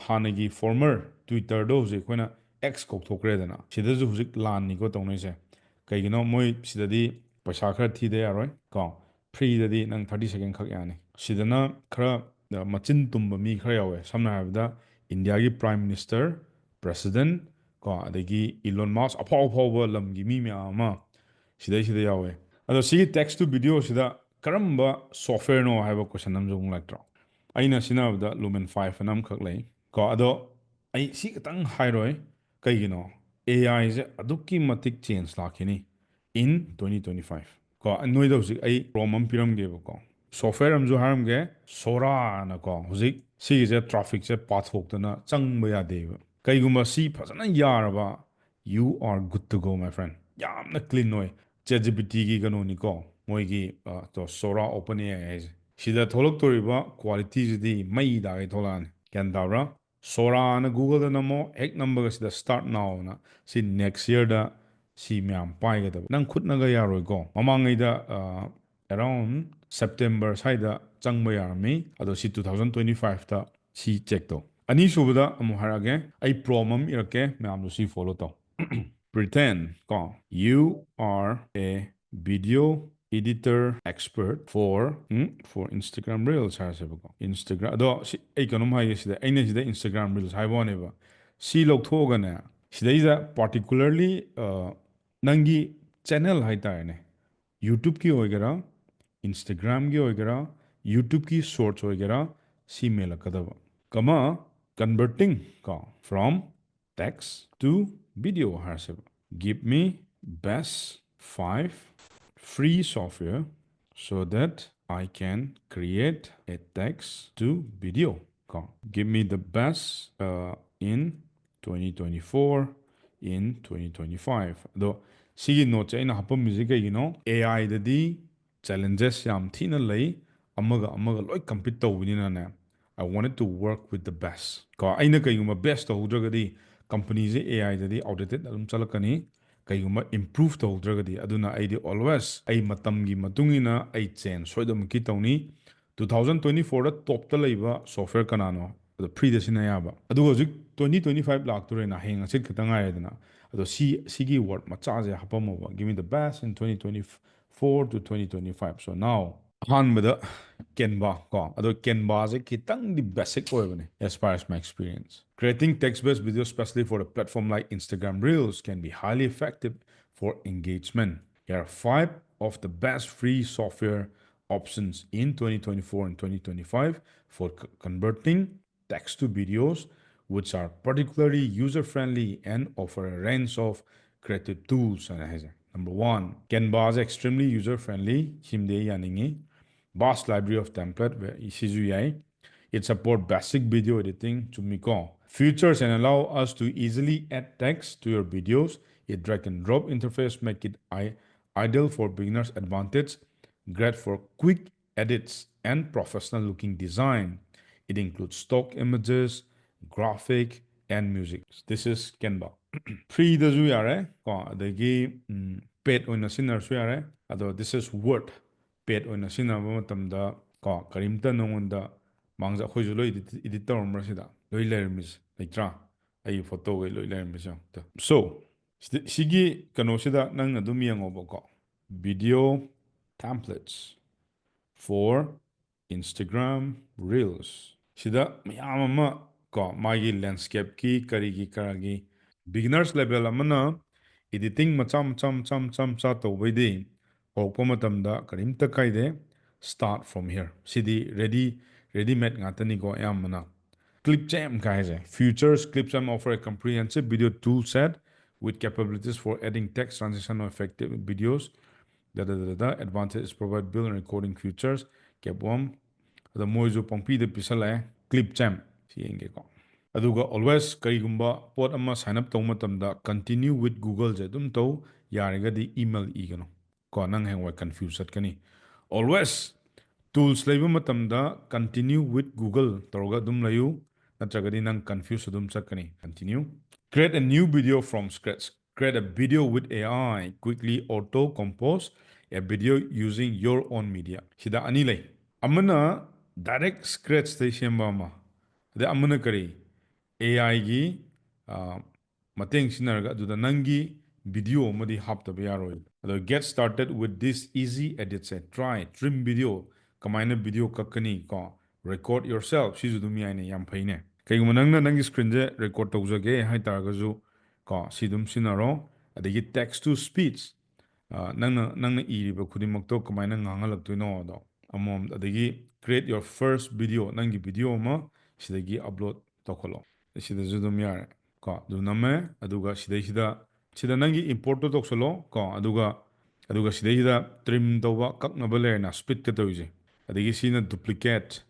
ꯍꯥꯟꯅꯒꯤ former Twitterꯗꯣ ꯍꯧꯖꯤꯛ ꯑꯩꯈꯣꯏꯅ X ꯀꯧꯊꯣꯛꯈ꯭ꯔꯦꯗꯅ. ꯁꯤꯗꯁꯨ ꯍꯧꯖꯤꯛ ꯂꯥꯟꯅꯤꯀꯣ ꯇꯧꯅꯩꯁꯦ. ꯀꯩꯒꯤꯅꯣ? ꯃꯣꯏ ꯁꯤꯗꯗꯤ ꯄꯩꯁꯥ ꯈꯔ ꯊꯤꯗ ꯌꯥꯔꯣꯏ ꯀꯣ. Freeꯗꯗꯤ ꯅꯪ thirty second ꯈꯛ ꯌꯥꯅꯤ. ꯁꯤꯗꯅ ꯈꯔ ꯃꯆꯤꯟ ꯇꯨꯝꯕ ꯃꯤ ꯈꯔ ꯌꯥꯎꯋꯦ. ꯁꯝꯅ ꯍꯥꯏꯔꯕꯗ Indiaꯒꯤ Prime Minister, President ꯀꯣ, ꯑꯗꯒꯤ Elon Musk, ꯑꯐꯥꯎ ꯑꯐꯥꯎꯕ ꯂꯝꯒꯤ ꯃꯤ ꯃꯌꯥꯝ ꯑꯃ ꯁꯤꯗꯩꯁꯤꯗ ꯌꯥꯎꯋꯦ. ꯑꯗꯣ ꯁꯤꯒꯤ text to videoꯁꯤꯗ ꯀꯔꯝꯕ softwareꯅꯣ ꯍꯥꯏꯕ question ꯑꯃꯁꯨ ꯑꯃꯨꯛ ꯂꯥꯛꯇ꯭ꯔꯣ? ꯑꯩꯅ ꯁꯤꯖꯤꯟꯅꯕꯗ Lumen five ꯑꯅ ꯑꯃꯈꯛ ꯂꯩ ꯀꯣ. ꯑꯗꯣ ꯑꯩ ꯁꯤ ꯈꯤꯇꯪ ꯍꯥꯏꯔꯣꯏ, ꯀꯩꯒꯤꯅꯣ? AIꯁꯦ ꯑꯗꯨꯛꯀꯤ ꯃꯇꯤꯛ change ꯂꯥꯛꯈꯤꯅꯤ in twenty twenty five ꯀꯣ. ꯅꯣꯏꯗ ꯍꯧꯖꯤꯛ ꯑꯩ prompt ꯑꯃ ꯄꯤꯔꯝꯒꯦꯕꯀꯣ. Software ꯑꯃꯁꯨ ꯍꯥꯏꯔꯝꯒꯦ, Soraꯅꯀꯣ. ꯍꯧꯖꯤꯛ ꯁꯤꯒꯤꯁꯦ trafficꯁꯦ ꯄꯥꯊꯣꯛꯇꯅ ꯆꯪꯕ ꯌꯥꯗꯦꯕ꯫ ꯀꯩꯒꯨꯝꯕ ꯁꯤ ꯐꯖꯅ ꯌꯥꯔꯕ, you are good to go, my friend. ꯌꯥꯝꯅ clean ꯑꯣꯏ꯫ ChatGPTꯒꯤ ꯀꯩꯅꯣꯅꯤꯀꯣ, ꯃꯣꯏꯒꯤ ꯑ, ꯇꯣ, Sora OpenAI ꯍꯥꯏꯁꯦ꯫ ꯁꯤꯗ ꯊꯣꯛꯂꯛꯇꯣꯔꯤꯕ qualityꯁꯤꯗꯤ ꯃꯩ ꯇꯥꯒꯩ ꯊꯣꯛꯂꯛꯑꯅꯤ꯫ ꯒ꯭ꯌꯥꯟ ꯇꯥꯕ꯭ꯔꯥ? Soraꯅ Googleꯗ ꯅꯝꯃꯣ, ꯍꯦꯛ ꯅꯝꯕꯒ ꯁꯤꯗ start nowꯅ ꯁꯤ next yearꯗ ꯁꯤ ꯃꯌꯥꯝ ꯄꯥꯏꯒꯗꯕ꯫ ꯅꯪ ꯈꯨꯠꯅꯒ ꯌꯥꯔꯣꯏꯀꯣ꯫ ꯃꯃꯥꯡꯉꯩꯗ ꯑ, around September ꯁ꯭ꯋꯥꯏꯗ ꯆꯪꯕ ꯌꯥꯔꯝꯃꯤ, ꯑꯗꯣ ꯁꯤ two thousand twenty fiveꯇ ꯁꯤ check ꯇꯧ꯫ ꯑꯅꯤꯁꯨꯕꯗ ꯑꯃꯨꯛ ꯍꯥꯏꯔꯛꯑꯒꯦ, ꯑꯩ prompt ꯑꯃ ꯏꯔꯛꯀꯦ, ꯃꯌꯥꯝꯗꯣ ꯁꯤ follow ꯇꯧ꯫ Pretend ꯀꯣ, you are a video editor expert for, um, for Instagram Reels ꯍꯥꯏꯔꯁꯦꯕꯀꯣ꯫ Instagram, ꯑꯗꯣ ꯁꯤ ꯑꯩ ꯀꯩꯅꯣꯝ ꯍꯥꯏꯒꯦ ꯁꯤꯗ, ꯑꯩꯅ ꯁꯤꯗ Instagram Reels ꯍꯥꯏꯕ ꯋꯥꯅꯦꯕ꯫ ꯁꯤ ꯂꯧꯊꯣꯛꯑꯒꯅꯦ, ꯁꯤꯗꯩꯁꯤꯗ particularly, ꯑ, ꯅꯪꯒꯤ channel ꯍꯥꯏꯇꯥꯔꯦꯅꯦ, YouTubeꯀꯤ ꯑꯣꯏꯒꯦꯔꯥ, Instagramꯒꯤ ꯑꯣꯏꯒꯦꯔꯥ, YouTubeꯀꯤ Shorts ꯑꯣꯏꯒꯦꯔꯥ, ꯁꯤ ꯃꯦꯜꯂꯛꯀꯗꯕ꯫ Comma, converting ꯀꯣ, from text to video ꯍꯥꯏꯔꯁꯦꯕ꯫ Give me best five free software so that I can create a text to video ꯀꯣ꯫ Give me the best, uh, in twenty twenty-four, in twenty twenty-five꯫ ꯑꯗꯣ ꯁꯤꯒꯤ noteꯁꯦ ꯑꯩꯅ ꯍꯥꯄꯝꯃꯤꯁꯦ ꯀꯩꯒꯤꯅꯣ? AIꯗꯗꯤ challenges ꯌꯥꯝ ꯊꯤꯅ ꯂꯩ, ꯑꯃꯒ ꯑꯃꯒ ꯂꯣꯏ compete ꯇꯧꯕꯅꯤꯅꯅꯦ, I wanted to work with the best ꯀꯣ꯫ ꯑꯩꯅ ꯀꯩꯒꯨꯝꯕ best ꯇꯧꯍꯧꯗ꯭ꯔꯒꯗꯤ companyꯁꯦ AIꯗꯗꯤ outdated ꯑꯗꯨꯝ ꯆꯠꯂꯛꯀꯅꯤ, ꯀꯩꯒꯨꯝꯕ improve ꯇꯧꯍꯧꯗ꯭ꯔꯒꯗꯤ꯫ ꯑꯗꯨꯅ ꯑꯩꯗꯤ always ꯑꯩ ꯃꯇꯝꯒꯤ ꯃꯇꯨꯡ ꯏꯟꯅ ꯑꯩ change ꯁꯣꯏꯗꯅꯃꯛꯀꯤ ꯇꯧꯅꯤ꯫ Two thousand twenty fourꯗ topꯇ ꯂꯩꯕ software ꯀꯅꯥꯅꯣ? ꯑꯗꯣ freeꯗ ꯁꯤꯖꯤꯟꯅ ꯌꯥꯕ꯫ ꯑꯗꯨꯒ ꯍꯧꯖꯤꯛ twenty twenty five ꯂꯥꯛꯇꯣꯔꯦꯅ, ꯍꯌꯦꯡ ꯍꯪꯆꯤꯠ ꯈꯛꯇ ꯉꯥꯏꯔꯦꯗꯅ꯫ ꯑꯗꯣ ꯁꯤ, ꯁꯤꯒꯤ word ꯃꯆꯥꯁꯦ ꯍꯥꯄꯝꯃꯣꯕ, "Give me the best in twenty twenty-four to twenty twenty-five." So now, ꯑꯍꯥꯟꯕꯗ Canva ꯀꯣ, ꯑꯗꯣ Canvaꯁꯦ ꯈꯤꯇꯪꯗꯤ basic ꯑꯣꯏꯕꯅꯦ, as far as my experience. Creating text-based videos, especially for a platform like Instagram Reels, can be highly effective for engagement. Here are five of the best free software options in twenty twenty-four and twenty twenty-five for c-, converting text to videos, which are particularly user-friendly and offer a range of creative tools ꯍꯥꯏꯅ ꯍꯥꯏꯖꯩ꯫ Number one, Canva is extremely user-friendly, ꯁꯤꯃꯗꯤ ꯑꯩ ꯌꯥꯅꯤꯡꯉꯤ꯫ Vast library of template, ꯁꯤꯁꯨ ꯌꯥꯏ꯫ It support basic video editing, ꯆꯨꯝꯃꯤꯀꯣ? Features and allow us to easily add text to your videos. It drag and drop interface make it i- ideal for beginners advantage, great for quick edits and professional looking design. It includes stock images, graphic, and music. This is Canva. Free ꯗꯁꯨ ꯌꯥꯔꯦ ꯀꯣ, ꯑꯗꯒꯤ paid ꯑꯣꯏꯅ ꯁꯤꯖꯤꯟꯅꯔꯁꯨ ꯌꯥꯔꯦ꯫ ꯑꯗꯣ this is worth paid ꯑꯣꯏꯅ ꯁꯤꯖꯤꯟꯅꯕ ꯃꯇꯝꯗ ꯀꯣ, ꯀꯔꯤꯝꯇ ꯅꯉꯣꯟꯗ ꯃꯥꯡꯖ ꯑꯩꯈꯣꯏꯁꯨ ꯂꯣꯏ edit ꯇꯧꯔꯝꯕ꯭ꯔꯥ ꯁꯤꯗ? ꯂꯣꯏ ꯂꯩꯔꯝꯃꯤꯁꯦ ꯂꯩꯇ꯭ꯔꯥ? ꯑꯩꯒꯤ ꯐꯣꯇꯣꯈꯩ ꯂꯣꯏ ꯂꯩꯔꯝꯃꯤꯁꯦ ꯑꯝꯇ꯫ So ꯁꯤꯒꯤ ꯀꯩꯅꯣꯁꯤꯗ ꯅꯪꯅ ꯑꯗꯨꯝ ꯌꯦꯡꯉꯣꯕꯀꯣ, video templates for Instagram Reels꯫ ꯁꯤꯗ ꯃꯌꯥꯝ ꯑꯃ ꯀꯣ, ꯃꯥꯒꯤ landscapeꯀꯤ ꯀꯔꯤꯒꯤ ꯀꯔꯥꯒꯤ beginners level ꯑꯃꯅ editing ꯃꯆꯥ ꯃꯆꯥ ꯃꯆꯥ ꯃꯆꯥ ꯃꯆꯥ ꯇꯧꯕꯩꯗꯤ ꯍꯧꯔꯛꯄ ꯃꯇꯝꯗ ꯀꯔꯤꯝꯇ ꯀꯥꯏꯗꯦ꯫ Start from here꯫ CD ready, ready made ꯉꯥꯛꯇꯅꯤꯀꯣ ꯑꯌꯥꯝꯕꯅ꯫ Clipchamp ꯀꯥꯏꯁꯦ, Features: Clipchamp offer a comprehensive video tool set with capabilities for adding text, transition, or effective videos. Da da da da da. Advantage is provide build and recording features. Cap one. ꯑꯗ ꯃꯣꯏꯁꯨ ꯄꯪꯄꯤꯗ ꯄꯤꯁꯜꯂꯛꯑꯦ꯫ Clipchamp ꯁꯤ ꯌꯦꯡꯒꯦꯀꯣ꯫ ꯑꯗꯨꯒ always ꯀꯔꯤꯒꯨꯝꯕ ꯄꯣꯠ ꯑꯃ sign up ꯇꯧꯕ ꯃꯇꯝꯗ continue with Googleꯁꯦ ꯑꯗꯨꯝ ꯇꯧ꯫ ꯌꯥꯔꯒꯗꯤ email ꯏꯒꯅꯨ ꯀꯣ, ꯅꯪ ꯍꯌꯦꯡꯋꯥꯏ confuse ꯆꯠꯀꯅꯤ꯫ Always tools ꯂꯩꯕ ꯃꯇꯝꯗ continue with Google ꯇꯧꯔꯒ ꯑꯗꯨꯝ ꯂꯩꯌꯨ, ꯅꯠꯇ꯭ꯔꯒꯗꯤ ꯅꯪ confuse ꯑꯗꯨꯝ ꯆꯠꯀꯅꯤ꯫ Continue. Create a new video from scratch. Create a video with A I. Quickly auto compose a video using your own media. ꯁꯤꯗ ꯑꯅꯤ ꯂꯩ꯫ ꯑꯃꯅ direct scratchꯇꯩ ꯁꯦꯝꯕ ꯑꯃ, ꯑꯗꯩ ꯑꯃꯅ ꯀꯔꯤ, AIꯒꯤ ꯃꯇꯦꯡ ꯁꯤꯖꯤꯟꯅꯔꯒ ꯑꯗꯨꯗ ꯅꯪꯒꯤ video ꯑꯃꯗꯤ ꯍꯥꯞꯇꯕ ꯌꯥꯔꯣꯏ꯫ ꯑꯗꯣ get started with this easy editꯁꯦ try. Trim video, ꯀꯃꯥꯏꯅ video ꯀꯛꯀꯅꯤ ꯀꯣ, record yourself, ꯁꯤꯁꯨ ꯑꯗꯨꯝ ꯌꯥꯏꯅꯦ, ꯌꯥꯝ ꯐꯩꯅꯦ꯫ ꯀꯩꯒꯨꯝꯕ ꯅꯪꯅ ꯅꯪꯒꯤ screenꯁꯦ record ꯇꯧꯖꯒꯦ ꯍꯥꯏꯇꯥꯔꯒꯁꯨ ꯀꯣ, ꯁꯤ ꯑꯗꯨꯝ ꯁꯤꯖꯤꯟꯅꯔꯣ꯫ ꯑꯗꯒꯤ text to speech, ꯅꯪꯅ ꯅꯪꯅ ꯏꯔꯤꯕ ꯈꯨꯗꯤꯡꯃꯛꯇꯣ ꯀꯃꯥꯏꯅ ꯉꯥꯡꯍꯜꯂꯛꯇꯣꯏꯅꯣꯗꯣ ꯑꯃꯃꯝ꯫ ꯑꯗꯒꯤ create your first video, ꯅꯪꯒꯤ video ꯑꯃ ꯁꯤꯗꯒꯤ upload ꯇꯧꯈꯠꯂꯣ꯫ ꯁꯤꯗꯁꯨ ꯑꯗꯨꯝ ꯌꯥꯔꯦ ꯀꯣ, ꯑꯗꯨ ꯅꯝꯃꯦ꯫ ꯑꯗꯨꯒ ꯁꯤꯗꯩꯁꯤꯗ ꯁꯤꯗ ꯅꯪꯒꯤ importꯇꯣ ꯇꯧꯁꯜꯂꯣ ꯀꯣ, ꯑꯗꯨꯒ ꯑꯗꯨꯒ ꯁꯤꯗꯩꯁꯤꯗ trim ꯇꯧꯕ, ꯀꯛꯅꯕ ꯂꯩꯔꯦꯅ, splitꯀ ꯇꯧꯔꯤꯁꯦ꯫ ꯑꯗꯒꯤ ꯁꯤꯅ duplicate,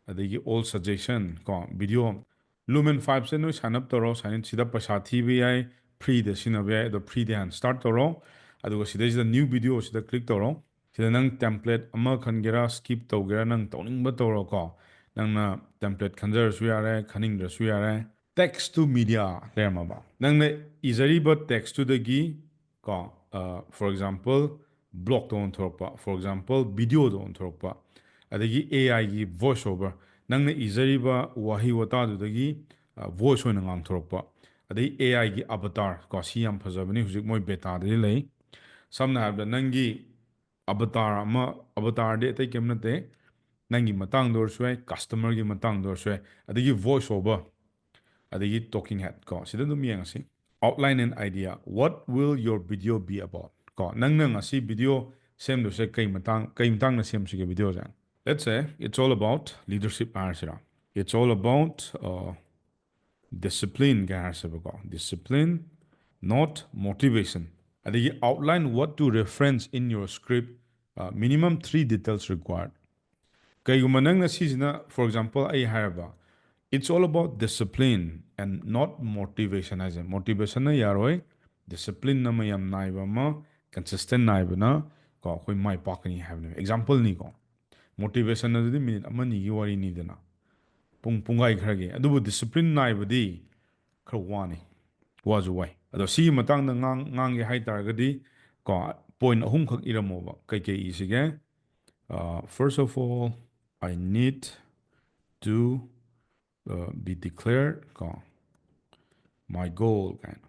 ꯑꯗꯒꯤ all suggestion ꯀꯣ, video Lumen five ꯁꯦ ꯅꯣꯏ sign up ꯇꯧꯔꯣ꯫ Sign in ꯁꯤꯗ ꯄꯩꯁꯥ ꯊꯤꯕ ꯌꯥꯏ, free ꯗ ꯁꯤꯖꯤꯟꯅꯕ ꯌꯥꯏ꯫ ꯑꯗꯣ free ꯗ ꯍꯥꯟꯅ start ꯇꯧꯔꯣ꯫ ꯑꯗꯨꯒ ꯁꯤꯗꯩꯁꯤꯗ new video ꯁꯤꯗ click ꯇꯧꯔꯣ꯫ ꯁꯤꯗ ꯅꯪ template ꯑꯃ ꯈꯟꯒꯦꯔꯥ, skip ꯇꯧꯒꯦꯔꯥ, ꯅꯪ ꯇꯧꯅꯤꯡꯕ ꯇꯧꯔꯣꯀꯣ꯫ ꯅꯪꯅ template ꯈꯟꯖꯔꯁꯨ ꯌꯥꯔꯦ, ꯈꯟꯅꯤꯡꯗ꯭ꯔꯁꯨ ꯌꯥꯔꯦ꯫ Text to media ꯂꯩꯔꯝꯃꯕ? ꯅꯪꯅ ꯏꯖꯔꯤꯕ text ꯇꯨꯗꯒꯤ ꯀꯣ, ꯑ, for example, blog ꯇ ꯑꯣꯟꯊꯣꯔꯛꯄ, for example, video ꯗ ꯑꯣꯟꯊꯣꯔꯛꯄ, ꯑꯗꯒꯤ A I ꯒꯤ voice over, ꯅꯪꯅ ꯏꯖꯔꯤꯕ ꯋꯥꯍꯩ ꯋꯥꯇꯥꯗꯨꯗꯒꯤ, ꯑ, voice ꯑꯣꯏꯅ ꯉꯥꯡꯊꯣꯔꯛꯄ, ꯑꯗꯩ A I ꯒꯤ avatar ꯀꯣ, ꯁꯤ ꯌꯥꯝ ꯐꯖꯕꯅꯤ, ꯍꯧꯖꯤꯛ ꯃꯣꯏ beta ꯗꯗꯤ ꯂꯩ꯫ ꯁꯝꯅ ꯍꯥꯏꯔꯕꯗ, ꯅꯪꯒꯤ avatar ꯑꯃ, avatar ꯗꯤ ꯑꯇꯩ ꯀꯩꯝ ꯅꯠꯇꯦ, ꯅꯪꯒꯤ ꯃꯇꯥꯡꯗ ꯑꯣꯏꯔꯁꯨ ꯌꯥꯏ, customer ꯒꯤ ꯃꯇꯥꯡꯗ ꯑꯣꯏꯔꯁꯨ ꯌꯥꯏ, ꯑꯗꯒꯤ voice over, ꯑꯗꯒꯤ talking head ꯀꯣ, ꯁꯤꯗ ꯑꯗꯨꯝ ꯌꯦꯡꯉꯁꯤ꯫ Outline and idea. What will your video be about? ꯀꯣ, ꯅꯪꯅ ꯉꯁꯤ video ꯁꯦꯝꯗꯣꯏꯁꯦ ꯀꯩ ꯃꯇꯥꯡ, ꯀꯩ ꯃꯇꯥꯡꯗ ꯁꯦꯝꯁꯤꯒꯦ video say? Let's say it's all about leadership ꯍꯥꯏꯔꯁꯤꯔꯥ? It's all about, uh, discipline ꯀꯩ ꯍꯥꯏꯔꯁꯦꯕꯀꯣ? Discipline, not motivation. ꯑꯗꯒꯤ outline what to reference in your script, uh, minimum three details required. ꯀꯩꯒꯨꯝꯕ ꯅꯪꯅ ꯁꯤꯁꯤꯅ, for example, ꯑꯩ ꯍꯥꯏꯔꯕ, it's all about discipline and not motivation ꯍꯥꯏꯁꯦ, motivation ꯅ ꯌꯥꯔꯣꯏ, discipline ꯑꯃ ꯌꯥꯝ ꯅꯥꯏꯕ ꯑꯃ, consistent ꯅꯥꯏꯕꯅ ꯀꯣ, ꯑꯩꯈꯣꯏ ꯃꯥꯏ ꯄꯥꯛꯀꯅꯤ ꯍꯥꯏꯕꯅꯦꯕ꯫ Example ꯅꯤꯀꯣ, motivation ꯑꯗꯨꯗꯤ minute ꯑꯃ ꯑꯅꯤꯒꯤ ꯋꯥꯔꯤꯅꯤꯗꯅ, ꯄꯨꯡ, ꯄꯨꯡꯈꯥꯏ ꯈꯔꯒꯤ꯫ ꯑꯗꯨꯕꯨ discipline ꯅꯥꯏꯕꯗꯤ ꯈꯔ ꯋꯥꯅꯤ, ꯋꯥꯁꯨ ꯋꯥꯏ꯫ ꯑꯗꯣ ꯁꯤꯒꯤ ꯃꯇꯥꯡꯗ ꯉꯥꯡ-, ꯉꯥꯡꯒꯦ ꯍꯥꯏ ꯇꯥꯔꯒꯗꯤ ꯀꯣ, point ꯑꯍꯨꯝꯈꯛ ꯏꯔꯝꯃꯣꯕ꯫ ꯀꯩꯀꯩ ꯏꯁꯤꯒꯦ? Uh, first of all, I need to, uh, be declared ꯀꯣ, my goal ꯀꯥꯏꯅ꯫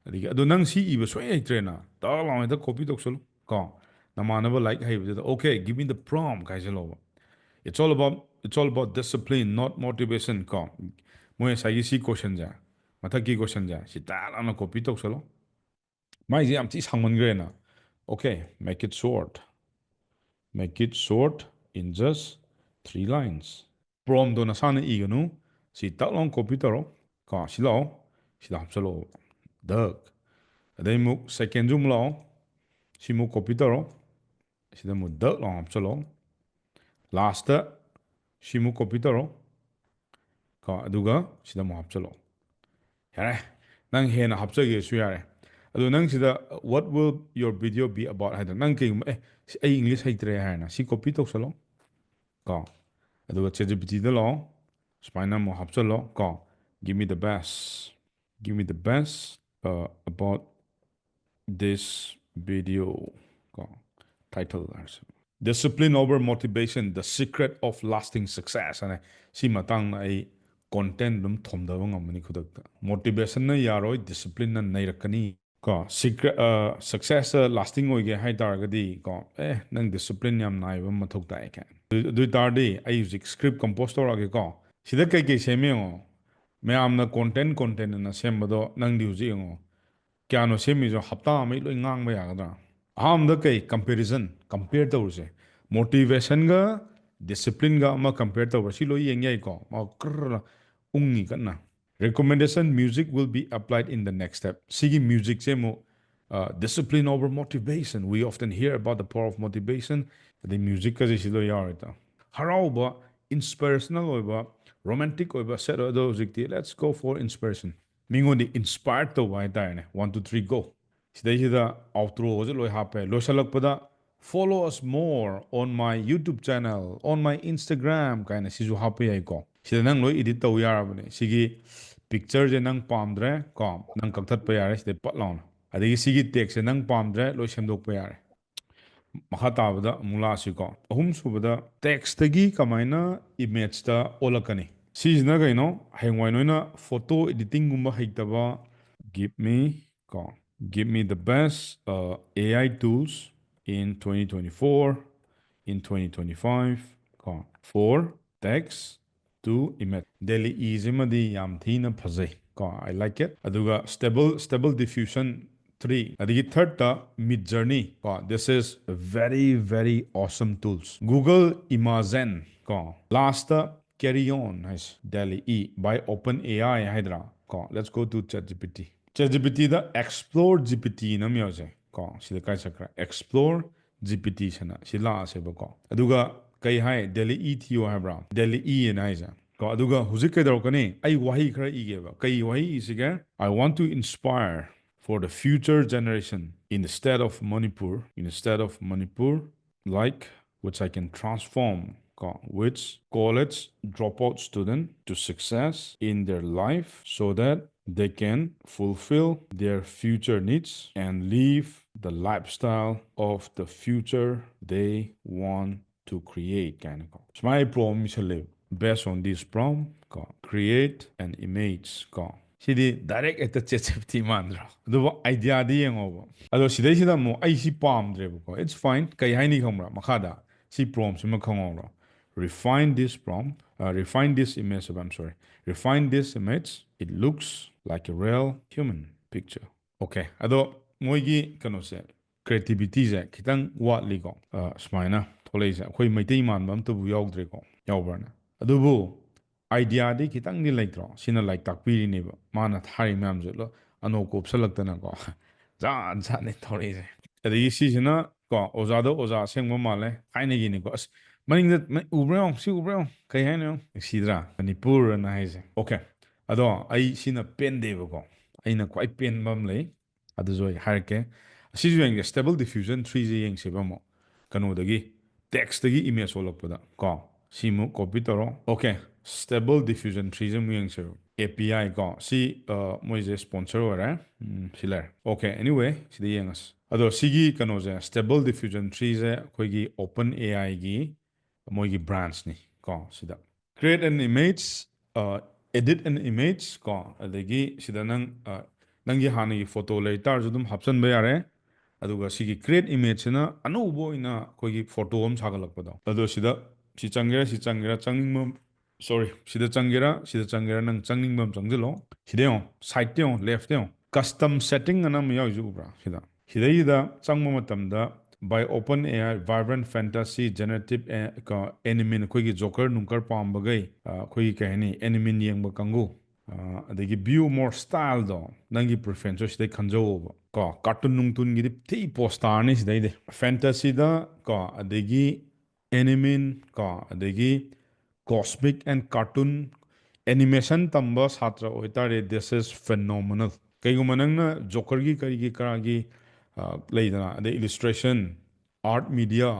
ꯑꯗꯒꯤ, ꯑꯗꯣ ꯅꯪ ꯁꯤ ꯏꯕ ꯁꯨꯡꯍꯩ ꯍꯩꯇ꯭ꯔꯦꯅ, ꯇꯛ ꯂꯥꯎꯅ ꯍꯦꯛꯇ copy ꯇꯧꯁꯜꯂꯨ ꯀꯣ, ꯅꯃꯥꯟꯅꯕ ꯂꯥꯏꯔꯤꯛ ꯍꯩꯕꯗꯨꯗ, "Okay, give me the prompt" ꯀꯥꯏꯁꯜꯂꯣꯕ꯫ It's all about, it's all about discipline, not motivation ꯀꯣ꯫ ꯃꯣꯏ ꯉꯁꯥꯏꯒꯤ ꯁꯤ question ꯁꯦ, ꯃꯊꯛꯀꯤ question ꯁꯦ, ꯁꯤ ꯇꯛ ꯂꯥꯎꯅ copy ꯇꯧꯁꯜꯂꯣ꯫ ꯃꯥꯏꯁꯦ ꯌꯥꯝ ꯊꯤ ꯁꯥꯡꯃꯟꯈ꯭ꯔꯦꯅ꯫ Okay, make it short. Make it short in just three lines. Prompt ꯇꯣ ꯅꯁꯥꯅ ꯏꯒꯅꯨ꯫ ꯁꯤ ꯇꯛ ꯂꯥꯎꯅ copy ꯇꯧꯔꯣ꯫ ꯀꯣ, ꯁꯤ ꯂꯥꯛꯑꯣ꯫ ꯁꯤꯗ ꯍꯥꯞꯆꯜꯂꯛꯑꯣ꯫ ꯗꯛ꯫ ꯑꯗꯩ ꯑꯃꯨꯛ second ꯁꯨ ꯑꯃꯨꯛ ꯂꯥꯛꯑꯣ꯫ ꯁꯤ ꯑꯃꯨꯛ copy ꯇꯧꯔꯣ꯫ ꯁꯤꯗ ꯑꯃꯨꯛ ꯗꯛ ꯂꯥꯎꯅ ꯍꯥꯞꯆꯜꯂꯣ꯫ Last ꯇ ꯁꯤꯃꯨꯛ copy ꯇꯧꯔꯣ꯫ ꯀꯣ, ꯑꯗꯨꯒ ꯁꯤꯗ ꯑꯃꯨꯛ ꯍꯥꯞꯆꯜꯂꯣ꯫ ꯌꯥꯔꯦ꯫ ꯅꯪ ꯍꯦꯟꯅ ꯍꯥꯞꯆꯒꯦꯁꯨ ꯌꯥꯔꯦ꯫ ꯑꯗꯨ ꯅꯪ ꯁꯤꯗ "What will your video be about?" ꯍꯥꯏꯗꯅ ꯅꯪ ꯀꯩꯒꯨꯝꯕ, "ꯑꯦ, ꯁꯤ ꯑꯩ English ꯍꯩꯇ꯭ꯔꯦ" ꯍꯥꯏꯔꯅ ꯁꯤ copy ꯇꯧꯁꯜꯂꯣ꯫ ꯀꯣ, ꯑꯗꯨꯒ ChatGPTꯗ ꯂꯥꯛꯑꯣ꯫ ꯁꯨꯃꯥꯏꯅ ꯑꯃꯨꯛ ꯍꯥꯞꯆꯜꯂꯣ꯫ ꯀꯣ, "Give me the best, give me the best, uh, about this video." ꯀꯣ, title ꯍꯥꯏꯔꯁꯨ, "Discipline over motivation, the secret of lasting success" ꯍꯥꯏꯅ ꯁꯤ ꯃꯇꯥꯡꯗ ꯑꯩ content ꯑꯗꯨꯝ ꯊꯣꯝꯗꯕ ꯉꯝꯃꯅꯤ ꯈꯨꯗꯛꯇ꯫ Motivationꯅ ꯌꯥꯔꯣꯏ, disciplineꯅ ꯅꯩꯔꯛꯀꯅꯤ꯫ ꯀꯣ, secret, success lasting ꯑꯣꯏꯒꯦ ꯍꯥꯏ ꯇꯥꯔꯒꯗꯤ, ꯀꯣ, ꯑꯦ, ꯅꯪ discipline ꯌꯥꯝ ꯅꯥꯏꯕ ꯑꯃ ꯃꯊꯧ ꯇꯥꯏ ꯀꯥꯏꯅ꯫ ꯑꯗꯨ, ꯑꯗꯨ ꯑꯣꯏ ꯇꯥꯔꯗꯤ ꯑꯩ ꯍꯧꯖꯤꯛ script compose ꯇꯧꯔꯛꯑꯒꯦꯀꯣ꯫ ꯁꯤꯗ ꯀꯩꯀꯩ ꯁꯦꯝꯃꯤ ꯌꯦꯡꯉꯣ꯫ ꯃꯌꯥꯝꯅ content, content ꯑꯅ ꯁꯦꯝꯕꯗꯣ ꯅꯪꯗꯤ ꯍꯧꯖꯤꯛ ꯌꯦꯡꯉꯣ꯫ ꯀꯌꯥꯅꯣ ꯁꯦꯝꯃꯤꯁꯨ ꯍꯞꯇꯥ ꯑꯃꯩ ꯂꯣꯏ ꯉꯥꯡꯕ ꯌꯥꯒꯗ꯭ꯔꯥ? ꯑꯍꯥꯟꯕꯗ ꯀꯩ? Comparison, compare ꯇꯧꯔꯁꯦ꯫ Motivationꯒ disciplineꯒ ꯑꯃ compare ꯇꯧꯕ, ꯁꯤ ꯂꯣꯏ ꯌꯦꯡ ꯌꯥꯏꯀꯣ꯫ ꯃꯥ ꯀ꯭ꯔꯔ ꯎꯪꯉꯤ ꯀꯟꯅ꯫ Recommendation: "Music will be applied in the next step." ꯁꯤꯒꯤ musicꯁꯦ ꯑꯃꯨꯛ, uh, "Discipline over motivation. We often hear about the power of motivation." ꯑꯗꯩ musicꯀꯁꯦ ꯁꯤ ꯂꯣꯏ ꯌꯥꯎꯔꯦ ꯇꯥ꯫ ꯍꯔꯥꯎꯕ, inspirational ꯑꯣꯏꯕ, romantic ꯑꯣꯏꯕ set ꯑꯣꯏ꯫ ꯑꯗꯣ ꯍꯧꯖꯤꯛꯇꯤ let's go for inspiration. ꯃꯤꯉꯣꯟꯗ inspire ꯇꯧꯕ ꯍꯥꯏꯇꯥꯔꯦꯅꯦ꯫ One, two, three, go. ꯁꯤꯗꯩꯁꯤꯗ outroꯒꯁꯨ ꯂꯣꯏ ꯍꯥꯞꯄꯦ꯫ ꯂꯣꯏꯁꯤꯜꯂꯛꯄꯗ "Follow us more on my YouTube channel, on my Instagram" ꯀꯥꯏꯅ ꯁꯤꯁꯨ ꯍꯥꯞꯄ ꯌꯥꯏꯀꯣ꯫ ꯁꯤꯗ ꯅꯪ ꯂꯣꯏ edit ꯇꯧ ꯌꯥꯔꯕꯅꯦ꯫ ꯁꯤꯒꯤ pictureꯁꯦ ꯅꯪ ꯄꯥꯝꯗ꯭ꯔꯦ ꯀꯣ, ꯅꯪ ꯀꯛꯊꯠꯄ ꯌꯥꯔꯦ ꯁꯤꯗꯩ ꯄꯠ ꯂꯥꯎꯅ꯫ ꯑꯗꯒꯤ ꯁꯤꯒꯤ textꯁꯦ ꯅꯪ ꯄꯥꯝꯗ꯭ꯔꯦ, ꯂꯣꯏ ꯁꯦꯝꯗꯣꯛꯄ ꯌꯥꯔꯦ꯫ ꯃꯈꯥ ꯇꯥꯕꯗ ꯑꯃꯨꯛ ꯂꯥꯛꯑꯁꯤꯀꯣ꯫ ꯑꯍꯨꯝ ꯁꯨꯕꯗ textꯇꯒꯤ ꯀꯃꯥꯏꯅ imageꯇ ꯑꯣꯜꯂꯛꯀꯅꯤ? ꯁꯤꯁꯤꯅ ꯀꯩꯅꯣ? ꯍꯌꯦꯡꯋꯥꯏ ꯅꯣꯏꯅ photo editingꯒꯨꯝꯕ ꯍꯩꯇꯕ, give me, ꯀꯣ, "Give me the best, uh, A I tools in twenty twenty-four, in twenty twenty-five," ꯀꯣ, "for text to image." DALL-E ꯁꯤꯃꯗꯤ ꯌꯥꯝ ꯊꯤꯅ ꯐꯖꯩ ꯀꯣ, I like it. ꯑꯗꯨꯒ stable, stable diffusion three, ꯑꯗꯒꯤ thirdꯇ Midjourney ꯀꯣ, "This is a very, very awesome tools." Google Imagen ꯀꯣ, lastꯇ Carry On ꯍꯥꯏꯁꯦ, DALL-E by OpenAI ꯍꯥꯏꯗ꯭ꯔꯥ ꯀꯣ, let's go to ChatGPT. ChatGPTꯗ Explore GPT ꯅ ꯑꯃ ꯌꯥꯎꯁꯦ ꯀꯣ, ꯁꯤꯗ ꯀꯥꯏ ꯆꯠꯈ꯭ꯔꯦ? Explore GPT ꯁꯤꯅ ꯁꯤ ꯂꯥꯛꯑꯁꯦꯕꯀꯣ꯫ ꯑꯗꯨꯒ ꯀꯩ ꯍꯥꯏ? ꯗꯦꯜꯂꯤ ꯏ ꯊꯤꯌꯣ ꯍꯥꯏꯕ꯭ꯔꯥ? ꯗꯦꯜꯂꯤ ꯏ ꯑꯅ ꯍꯥꯏꯁꯦ ꯀꯣ꯫ ꯑꯗꯨꯒ ꯍꯧꯖꯤꯛ ꯀꯩꯗꯧꯔꯛꯀꯅꯤ? ꯑꯩ ꯋꯥꯍꯩ ꯈꯔ ꯏꯒꯦꯕ꯫ ꯀꯩ ꯋꯥꯍꯩ ꯏꯁꯤꯒꯦ? "I want to inspire for the future generation instead of Manipur, instead of Manipur, like which I can transform, ꯀꯣ, which college dropout student to success in their life so that they can fulfill their future needs and live the lifestyle of the future they want to create" ꯀꯥꯏꯅꯀꯣ꯫ ꯁꯨꯃꯥꯏꯅ ꯑꯩ prompt ꯏꯁꯜꯂꯦꯕ꯫ "Based on this prompt, ꯀꯣ, create an image", ꯀꯣ꯫ ꯁꯤꯗꯤ direct ꯍꯦꯛꯇ ChatGPT ꯃꯥꯟꯗ꯭ꯔꯣ? ꯑꯗꯨꯕꯨ ideaꯗꯤ ꯌꯦꯡꯉꯣꯕ꯫ ꯑꯗꯣ ꯁꯤꯗꯩꯁꯤꯗ ꯑꯃꯨꯛ ꯑꯩ ꯁꯤ ꯄꯥꯝꯗ꯭ꯔꯦꯕꯀꯣ꯫ It's fine. ꯀꯩ ꯍꯥꯏꯅꯤ ꯈꯪꯕ꯭ꯔꯥ? ꯃꯈꯥꯗ ꯁꯤ promptꯁꯤꯃ ꯈꯪꯍꯧꯔꯣ꯫ "Refine this prompt, uh, refine this image" ꯍꯥꯏꯕ, I'm sorry, "refine this image, it looks like a real human picture." Okay, ꯑꯗꯣ ꯃꯣꯏꯒꯤ ꯀꯩꯅꯣꯁꯦ, creativityꯁꯦ ꯈꯤꯇꯪ ꯋꯥꯠꯂꯤꯀꯣ꯫ ꯑ, ꯁꯨꯃꯥꯏꯅ ꯊꯣꯛꯂꯛꯏꯁꯦ ꯑꯩꯈꯣꯏ ꯃꯩꯇꯩ ꯃꯥꯟꯕ ꯑꯝꯇꯕꯨ ꯌꯥꯎꯗ꯭ꯔꯦꯀꯣ꯫ ꯌꯥꯎꯕ꯭ꯔꯅꯦ? ꯑꯗꯨꯕꯨ ideaꯗꯤ ꯈꯤꯇꯪꯗꯤ ꯂꯩꯇ꯭ꯔꯣ? ꯁꯤꯅ ꯂꯥꯏꯔꯤꯛ ꯇꯥꯛꯄꯤꯔꯤꯅꯦꯕ꯫ ꯃꯥꯅ ꯊꯥꯔꯤ ꯃꯌꯥꯝꯁꯦ ꯂꯣꯏ ꯑꯅꯧ ꯀꯣꯞꯁꯜꯂꯛꯇꯅꯀꯣ꯫ ꯖꯥꯠ ꯖꯥꯠꯅꯦ ꯊꯣꯔꯛꯏꯁꯦ꯫ ꯑꯗꯒꯤ ꯁꯤꯁꯤꯅ ꯀꯣ, ꯑꯣꯖꯥꯗꯣ ꯑꯣꯖꯥ ꯑꯁꯦꯡꯕ ꯃꯥꯜꯂꯦ꯫ ꯊꯥꯏꯅꯒꯤꯅꯤꯀꯣ꯫ ꯑꯁ, ꯃꯅꯤꯡꯗ ꯃ-, ꯎꯕ꯭ꯔꯥ ꯌꯦꯡꯉꯣ, ꯁꯤ ꯎꯕ꯭ꯔꯥ ꯌꯦꯡꯉꯣ꯫ ꯀꯩ ꯍꯥꯏꯅꯣ ꯌꯦꯡꯉꯣ? ꯅꯨꯡꯁꯤꯗ꯭ꯔꯥ? ꯃꯅꯤꯄꯨꯔ ꯑꯅ ꯍꯥꯏꯁꯦ꯫ Okay꯫ ꯑꯗꯣ ꯑꯩ ꯁꯤꯅ ꯄꯦꯟꯗꯦꯕꯀꯣ꯫ ꯑꯩꯅ ꯈ꯭ꯋꯥꯏ ꯄꯦꯟꯕ ꯑꯃ ꯂꯩ꯫ ꯑꯗꯨꯁꯨ ꯑꯩ ꯍꯥꯏꯔꯛꯀꯦ꯫ ꯑꯁꯤꯁꯨ ꯌꯦꯡꯒꯦ, Stable Diffusion threeꯁꯦ ꯌꯦꯡꯁꯦꯕ ꯑꯃꯨꯛ꯫ ꯀꯩꯅꯣꯗꯒꯤ, textꯇꯒꯤ image ꯑꯣꯜꯂꯛꯄꯗ ꯀꯣ꯫ ꯁꯤ ꯑꯃꯨꯛ copy ꯇꯧꯔꯣ꯫ Okay, Stable Diffusion threeꯁꯦ ꯑꯃꯨꯛ ꯌꯦꯡꯁꯦꯕ꯫ API ꯀꯣ꯫ ꯁꯤ, ꯑ, ꯃꯣꯏꯁꯦ sponsor ꯑꯣꯏꯔꯦ꯫ ꯎꯝ, ꯁꯤ ꯂꯩꯔꯦ꯫ Okay, anyway, ꯁꯤꯗ ꯌꯦꯡꯉꯁꯤ꯫ ꯑꯗꯣ ꯁꯤꯒꯤ ꯀꯩꯅꯣꯁꯦ, Stable Diffusion threeꯁꯦ ꯑꯩꯈꯣꯏꯒꯤ OpenAIꯒꯤ ꯃꯣꯏꯒꯤ branchꯅꯤ ꯀꯣ꯫ ꯁꯤꯗ "Create an image, uh, edit an image" ꯀꯣ, ꯑꯗꯒꯤ ꯁꯤꯗ ꯅꯪ, ꯑ, ꯅꯪꯒꯤ ꯍꯥꯟꯅꯒꯤ photo ꯂꯩ ꯇꯥꯔꯁꯨ ꯑꯗꯨꯝ ꯍꯥꯞꯆꯤꯟꯕ ꯌꯥꯔꯦ꯫ ꯑꯗꯨꯒ ꯁꯤꯒꯤ create imageꯁꯤꯅ ꯑꯅꯧꯕ ꯑꯣꯏꯅ ꯑꯩꯈꯣꯏꯒꯤ photo ꯑꯃ ꯁꯥꯒꯠꯂꯛꯄꯗꯣ꯫ ꯑꯗꯣ ꯁꯤꯗ ꯁꯤ ꯆꯪꯒꯦꯔꯥ, ꯁꯤ ꯆꯪꯒꯦꯔꯥ, ꯆꯪꯅꯤꯡꯕ, sorry, ꯁꯤꯗ ꯆꯪꯒꯦꯔꯥ, ꯁꯤꯗ ꯆꯪꯒꯦꯔꯥ, ꯅꯪ ꯆꯪꯅꯤꯡꯕ ꯑꯃ ꯆꯪꯁꯤꯜꯂꯣ꯫ ꯁꯤꯗ ꯌꯦꯡꯉꯣ, sideꯇ ꯌꯦꯡꯉꯣ, leftꯇ ꯌꯦꯡꯉꯣ, custom setting ꯑꯅ ꯑꯃ ꯌꯥꯎꯔꯤꯁꯦ ꯎꯕ꯭ꯔꯥ? ꯁꯤꯗ, ꯁꯤꯗꯩꯁꯤꯗ ꯆꯪꯕ ꯃꯇꯝꯗ, "By OpenAI, vibrant fantasy, generative, ꯑꯦ, ꯀ-, anime", ꯑꯩꯈꯣꯏꯒꯤ Joker ꯅꯨꯡꯀꯔ ꯄꯥꯝꯕꯈꯩ, ꯑ, ꯑꯩꯈꯣꯏꯒꯤ ꯀꯩ ꯍꯥꯏꯅꯤ, anime ꯌꯦꯡꯕ ꯀꯥꯡꯕꯨ, ꯑ, ꯑꯗꯒꯤ "View more styleꯗꯣ", ꯅꯪꯒꯤ preferenceꯇꯣ ꯁꯤꯗꯩ ꯈꯟꯖꯧꯑꯣꯕ ꯀꯣ꯫ Cartoon ꯅꯨꯡꯇꯨꯟꯒꯤꯗꯤ ꯊꯤ post ꯇꯥꯔꯅꯤ ꯁꯤꯗꯩꯗꯤ꯫ Fantasyꯗ ꯀꯣ, ꯑꯗꯒꯤ ꯑꯦꯅꯤꯃꯤꯟ ꯀꯣ, ꯑꯗꯒꯤ ꯀꯣꯁꯃꯤꯛ ꯑꯦꯟ ꯀꯥꯔꯇꯨꯟ ꯑꯦꯅꯤꯃꯦꯁꯟ ꯇꯝꯕ ꯁꯥꯇ꯭ꯔ ꯑꯣꯏꯇꯥꯔꯦ, this is phenomenal. ꯀꯩꯒꯨꯝꯕ ꯅꯪꯅ ꯖꯣꯀꯔꯒꯤ ꯀꯔꯤꯒꯤ ꯀꯔꯥꯒꯤ ꯑ, ꯂꯩꯗꯅ, ꯑꯗꯩ ꯏꯂꯤꯁꯇ꯭ꯔꯦꯁꯟ, ꯑꯥꯔꯠ ꯃꯤꯗꯤꯌꯥ,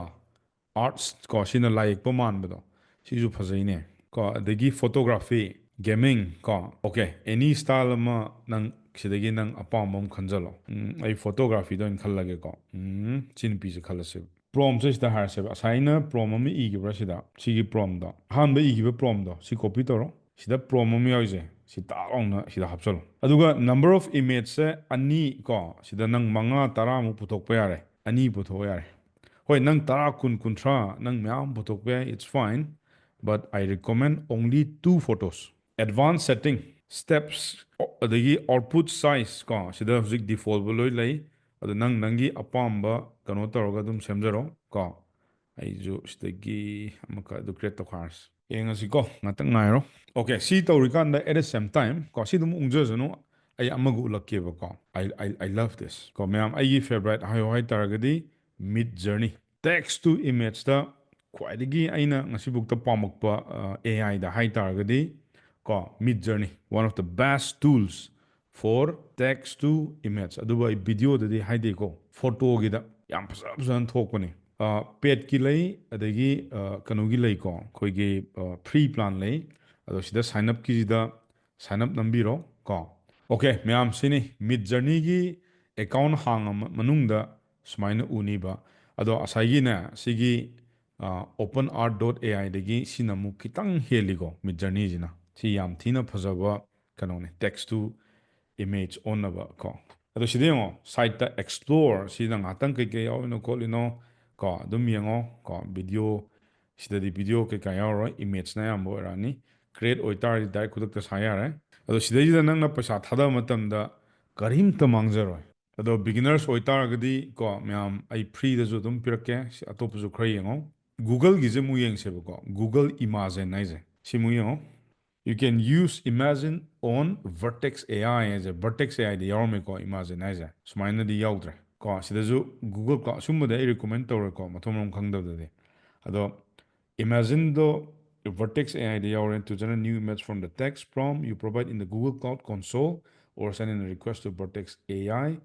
ꯑꯥꯔꯠꯁ ꯀꯣ, ꯁꯤꯅ ꯂꯥꯏ ꯌꯦꯛꯄ ꯃꯥꯟꯕꯗꯣ, ꯁꯤꯁꯨ ꯐꯖꯩꯅꯦ ꯀꯣ. ꯑꯗꯒꯤ ꯐꯣꯇꯣꯒ꯭ꯔꯥꯐꯤ, ꯒꯦꯃꯤꯡ ꯀꯣ, ꯑꯣꯀꯦ, ꯑꯦꯅꯤ ꯁ꯭ꯇꯥꯏꯜ ꯑꯃ ꯅꯪ ꯁꯤꯗꯒꯤ ꯅꯪ ꯑꯄꯥꯝꯕ ꯑꯃ ꯈꯟꯖꯜꯂꯣ. ꯎꯝ, ꯑꯩ ꯐꯣꯇꯣꯒ꯭ꯔꯥꯐꯤꯗ ꯑꯣꯏꯅ ꯈꯜꯂꯒꯦꯀꯣ. ꯎꯝ, ꯁꯤ ꯅꯨꯄꯤꯁꯦ ꯈꯜꯂꯁꯦꯕ. ꯄ꯭ꯔꯣꯝꯁꯦ ꯁꯤꯗ ꯍꯥꯏꯔꯁꯦꯕ. ꯉꯁꯥꯏ ꯑꯩꯅ ꯄ꯭ꯔꯣꯝ ꯑꯃ ꯏꯈꯤꯕ꯭ꯔꯥ ꯁꯤꯗ? ꯁꯤꯒꯤ ꯄ꯭ꯔꯣꯝꯗꯣ, ꯑꯍꯥꯟꯕ ꯏꯈꯤꯕ ꯄ꯭ꯔꯣꯝꯗꯣ, ꯁꯤ ꯀꯣꯄꯤ ꯇꯧꯔꯣ. ꯁꯤꯗ ꯄ꯭ꯔꯣꯝ ꯑꯃ ꯌꯥꯎꯔꯤꯁꯦ, ꯁꯤ ꯇꯥꯛ ꯂꯥꯎꯅ ꯁꯤꯗ ꯍꯥꯞꯆꯜꯂꯣ. ꯑꯗꯨꯒ number of imageꯁꯦ ꯑꯅꯤ ꯀꯣ, ꯁꯤꯗ ꯅꯪ ꯃꯉꯥ ꯇꯔꯥꯃꯨꯛ ꯄꯨꯊꯣꯛꯄ ꯌꯥꯔꯦ, ꯑꯅꯤ ꯄꯨꯊꯣꯛꯄ ꯌꯥꯔꯦ. ꯍꯣꯏ, ꯅꯪ ꯇꯔꯥ, ꯀꯨꯟ, ꯀꯨꯟꯊ꯭ꯔꯥ, ꯅꯪ ꯃꯌꯥꯝ ꯄꯨꯊꯣꯛꯄ ꯌꯥꯏ, it's fine, but I recommend only two photos. Advanced setting, steps, ꯑꯗꯒꯤ output size ꯀꯣ, ꯁꯤꯗ ꯍꯧꯖꯤꯛ defaultꯕꯨ ꯂꯣꯏ ꯂꯩ. ꯑꯗꯣ ꯅꯪ ꯅꯪꯒꯤ ꯑꯄꯥꯝꯕ ꯀꯩꯅꯣ ꯇꯧꯔꯒ ꯑꯗꯨꯝ ꯁꯦꯝꯖꯔꯣ ꯀꯣ. ꯑꯩꯁꯨ ꯁꯤꯗꯒꯤ ꯑꯃꯈꯛ ꯑꯗꯨ create ꯇꯧꯈꯥꯏꯔꯁꯤ. ꯌꯦꯡꯉꯁꯤꯀꯣ, ꯉꯥꯛꯇꯪ ꯉꯥꯏꯔꯣ. ꯑꯣꯀꯦ, ꯁꯤ ꯇꯧꯔꯤꯀꯥꯟꯗ at the same time ꯀꯣ, ꯁꯤ ꯑꯗꯨꯝ ꯎꯪꯖꯁꯅꯨ, ꯑꯩ ꯑꯃꯒ ꯎꯠꯂꯛꯀꯦꯕꯀꯣ. I, I, I love this ꯀꯣ, ꯃꯌꯥꯝ, ꯑꯩꯒꯤ favourite ꯍꯥꯏꯌꯣ ꯍꯥꯏꯇꯥꯔꯒꯗꯤ Midjourney. Text to imageꯇ ꯈ꯭ꯋꯥꯏꯗꯒꯤ ꯑꯩꯅ ꯉꯁꯤꯐꯥꯎꯗ ꯄꯥꯝꯃꯛꯄ, ꯑ, AIꯗ ꯍꯥꯏꯇꯥꯔꯒꯗꯤ ꯀꯣ, Midjourney, one of the best tools for text to image. ꯑꯗꯨꯕꯨ ꯑꯩ videoꯗꯗꯤ ꯍꯥꯏꯗꯦꯀꯣ, photoꯒꯤꯗ ꯌꯥꯝ ꯐꯖ ꯐꯖꯅ ꯊꯣꯛꯄꯅꯤ. ꯑ, paidꯀꯤ ꯂꯩ, ꯑꯗꯒꯤ, ꯑ, ꯀꯩꯅꯣꯒꯤ ꯂꯩꯀꯣ, ꯑꯩꯈꯣꯏꯒꯤ, ꯑ, free plan ꯂꯩ. ꯑꯗꯣ ꯁꯤꯗ sign upꯀꯤꯁꯤꯗ sign up ꯅꯝꯕꯤꯔꯣ ꯀꯣ. ꯑꯣꯀꯦ, ꯃꯌꯥꯝ, ꯁꯤꯅꯤ Midjourneyꯒꯤ account ꯍꯥꯡꯉ ꯃ-, ꯃꯅꯨꯡꯗ ꯁꯨꯃꯥꯏꯅ ꯎꯅꯤꯕ. ꯑꯗꯣ ꯉꯁꯥꯏꯒꯤꯅꯦ, ꯁꯤꯒꯤ, ꯑ, OpenArt dot AIꯗꯒꯤ ꯁꯤꯅ ꯑꯃꯨꯛ ꯈꯤꯇꯪ ꯍꯦꯜꯂꯤꯀꯣ, Midjourneyꯁꯤꯅ꯫ ꯁꯤ ꯌꯥꯝ ꯊꯤꯅ ꯐꯖꯕ ꯀꯩꯅꯣꯅꯦ, text to image ꯑꯣꯟꯅꯕ ꯀꯣ. ꯑꯗꯣ ꯁꯤꯗ ꯌꯦꯡꯉꯣ, siteꯇ explore, ꯁꯤꯗ ꯉꯥꯛꯇꯪ ꯀꯩꯀꯩ ꯌꯥꯎꯔꯤꯅꯣ ꯈꯣꯠꯂꯤꯅꯣ ꯀꯣ, ꯑꯗꯨꯝ ꯌꯦꯡꯉꯣ ꯀꯣ. Video, ꯁꯤꯗꯗꯤ video ꯀꯩꯀꯥ ꯌꯥꯎꯔꯔꯣꯏ, imageꯅ ꯑꯌꯥꯝꯕ ꯑꯣꯏꯔꯛꯑꯅꯤ. Create ꯑꯣꯏꯇꯥꯔꯗꯤ direct ꯈꯨꯗꯛꯇ ꯁꯥ ꯌꯥꯔꯦ. ꯑꯗꯣ ꯁꯤꯗꯩꯁꯤꯗ ꯅꯪꯅ ꯄꯩꯁꯥ ꯊꯥꯗꯕ ꯃꯇꯝꯗ ꯀꯔꯤꯝꯇ ꯃꯥꯡꯖꯔꯣꯏ꯫ ꯑꯗꯣ beginners ꯑꯣꯏꯇꯥꯔꯒꯗꯤ ꯀꯣ, ꯃꯌꯥꯝ, ꯑꯩ freeꯗꯁꯨ ꯑꯗꯨꯝ ꯄꯤꯔꯛꯀꯦ, ꯁꯤ ꯑꯇꯣꯞꯄꯁꯨ ꯈꯔ ꯌꯦꯡꯉꯣ. Googleꯒꯤꯁꯦ ꯑꯃꯨꯛ ꯌꯦꯡꯁꯦꯕꯀꯣ, Google Imagen ꯍꯥꯏꯁꯦ, ꯁꯤ ꯑꯃꯨꯛ ꯌꯦꯡꯉꯣ. You can use Imagen on Vertex AI ꯍꯥꯏꯁꯦ, Vertex AIꯗ ꯌꯥꯎꯔꯝꯃꯦꯀꯣ, Imagen ꯍꯥꯏꯁꯦ, ꯁꯨꯃꯥꯏꯅꯗꯤ ꯌꯥꯎꯗ꯭ꯔꯦ ꯀꯣ. ꯁꯤꯗꯁꯨ Google ꯀꯣ, ꯑꯁꯨꯝꯕꯗꯤ ꯑꯩ recommend ꯇꯧꯔꯣꯏꯀꯣ, ꯃꯊꯣꯡ ꯃꯔꯝ ꯈꯪꯗꯕꯗꯗꯤ. ꯑꯗꯣ imagine ꯗꯣ Vertex A I ꯗ ꯌꯥꯎꯔꯦ. To generate new image from the text prompt you provide in the Google Cloud Console or send in a request to Vertex A I,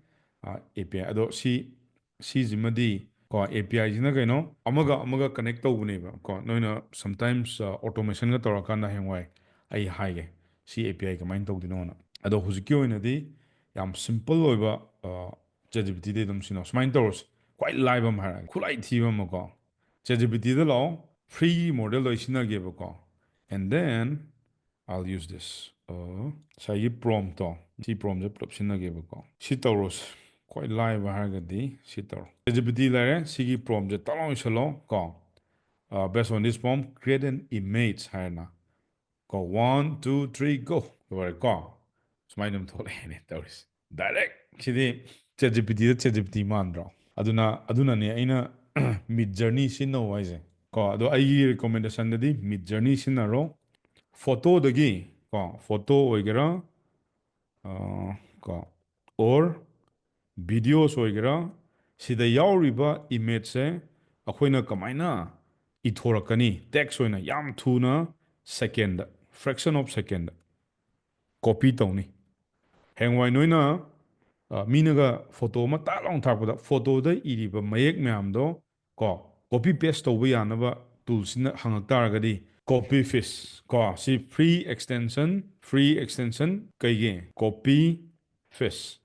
uh, A P I. ꯑꯗꯣ ꯁꯤ ꯁꯤꯁꯤꯃꯗꯤ ꯀꯣ, A P I ꯁꯤꯅ ꯀꯩꯅꯣ, ꯑꯃꯒ ꯑꯃꯒ connect ꯇꯧꯕꯅꯦꯕ ꯀꯣ. ꯅꯣꯏꯅ sometimes, uh, automation ꯒ ꯇꯧꯔꯀꯥꯟꯗ ꯍꯌꯦꯡꯋꯥꯏ ꯑꯩ ꯍꯥꯏꯒꯦ ꯁꯤ A P I ꯀꯃꯥꯏꯅ ꯇꯧꯗꯣꯏꯅꯣꯅ. ꯑꯗꯣ ꯍꯧꯖꯤꯛꯀꯤ ꯑꯣꯏꯅꯗꯤ ꯌꯥꯝ simple ꯑꯣꯏꯕ, uh, ChatGPT ꯗꯩ ꯑꯗꯨꯝ ꯁꯤꯅꯣ. ꯁꯨꯃꯥꯏꯅ ꯇꯧꯔꯁꯤ, ꯈ꯭ꯋꯥꯏ ꯂꯥꯏꯕ ꯑꯃ ꯍꯥꯏꯔꯛꯑꯒꯦ, ꯈꯨꯠꯂꯥꯏ ꯊꯤꯕ ꯑꯃ ꯀꯣ. ChatGPT ꯗ ꯂꯥꯛꯑꯣ, free model ꯗꯣ ꯑꯩ ꯁꯤꯖꯤꯟꯅꯒꯦꯕꯀꯣ. And then I'll use this. Uh, ꯉꯁꯥꯏꯒꯤ prompt ꯇꯣ, ꯁꯤ prompt ꯁꯦ ꯄꯨꯂꯞ ꯁꯤꯖꯤꯟꯅꯒꯦꯕꯀꯣ. ꯁꯤ ꯇꯧꯔꯣꯁꯦ, ꯈ꯭ꯋꯥꯏ ꯂꯥꯏꯕ ꯍꯥꯏꯔꯒꯗꯤ ꯁꯤ ꯇꯧꯔꯣ. ChatGPT ꯂꯩꯔꯦ, ꯁꯤꯒꯤ prompt ꯁꯦ ꯇꯥꯛ ꯂꯥꯎ ꯏꯁꯜꯂꯣ ꯀꯣ. Uh, based on this prompt, create an image ꯍꯥꯏꯔꯅ ꯀꯣ. One, two, three, go. ꯂꯣꯏꯔꯦ ꯀꯣ. ꯁꯨꯃꯥꯏꯅ ꯑꯗꯨꯝ ꯊꯣꯛꯂꯛꯑꯦꯅꯦ ꯇꯧꯔꯤꯁꯦ. Direct ꯁꯤꯗꯤ ChatGPT ꯗ ChatGPT ꯃꯥꯟꯗ꯭ꯔꯣ? ꯑꯗꯨꯅ, ꯑꯗꯨꯅꯅꯦ ꯑꯩꯅ Midjourney ꯁꯤꯖꯤꯟꯅꯧ ꯍꯥꯏꯁꯦ ꯀꯣ. ꯑꯗꯣ ꯑꯩꯒꯤ recommendation ꯗꯗꯤ Midjourney ꯁꯤꯖꯤꯟꯅꯔꯣ. Photo ꯗꯒꯤ ꯀꯣ, photo ꯑꯣꯏꯒꯦꯔꯥ, ꯑ, ꯀꯣ, or videos ꯑꯣꯏꯒꯦꯔꯥ, ꯁꯤꯗ ꯌꯥꯎꯔꯤꯕ image ꯁꯦ ꯑꯩꯈꯣꯏꯅ ꯀꯃꯥꯏꯅ ꯏꯊꯣꯔꯛꯀꯅꯤ? Text ꯑꯣꯏꯅ ꯌꯥꯝ ꯊꯨꯅ, second, fraction of second copy ꯇꯧꯅꯤ. ꯍꯌꯦꯡꯋꯥꯏ ꯅꯣꯏꯅ, ꯑ, ꯃꯤꯅꯒ photo ꯑꯃ ꯇꯥꯛ ꯂꯥꯎꯅ ꯊꯥꯔꯛꯄꯗ photo ꯗ ꯏꯔꯤꯕ ꯃꯌꯦꯛ ꯃꯌꯥꯝꯗꯣ ꯀꯣ, copy paste ꯇꯧꯕ ꯌꯥꯅꯕ tool ꯁꯤꯅ ꯍꯪꯉꯛ ꯇꯥꯔꯒꯗꯤ, Copy Fish ꯀꯣ, ꯁꯤ free extension, free extension ꯀꯩꯒꯤ? Copy Fish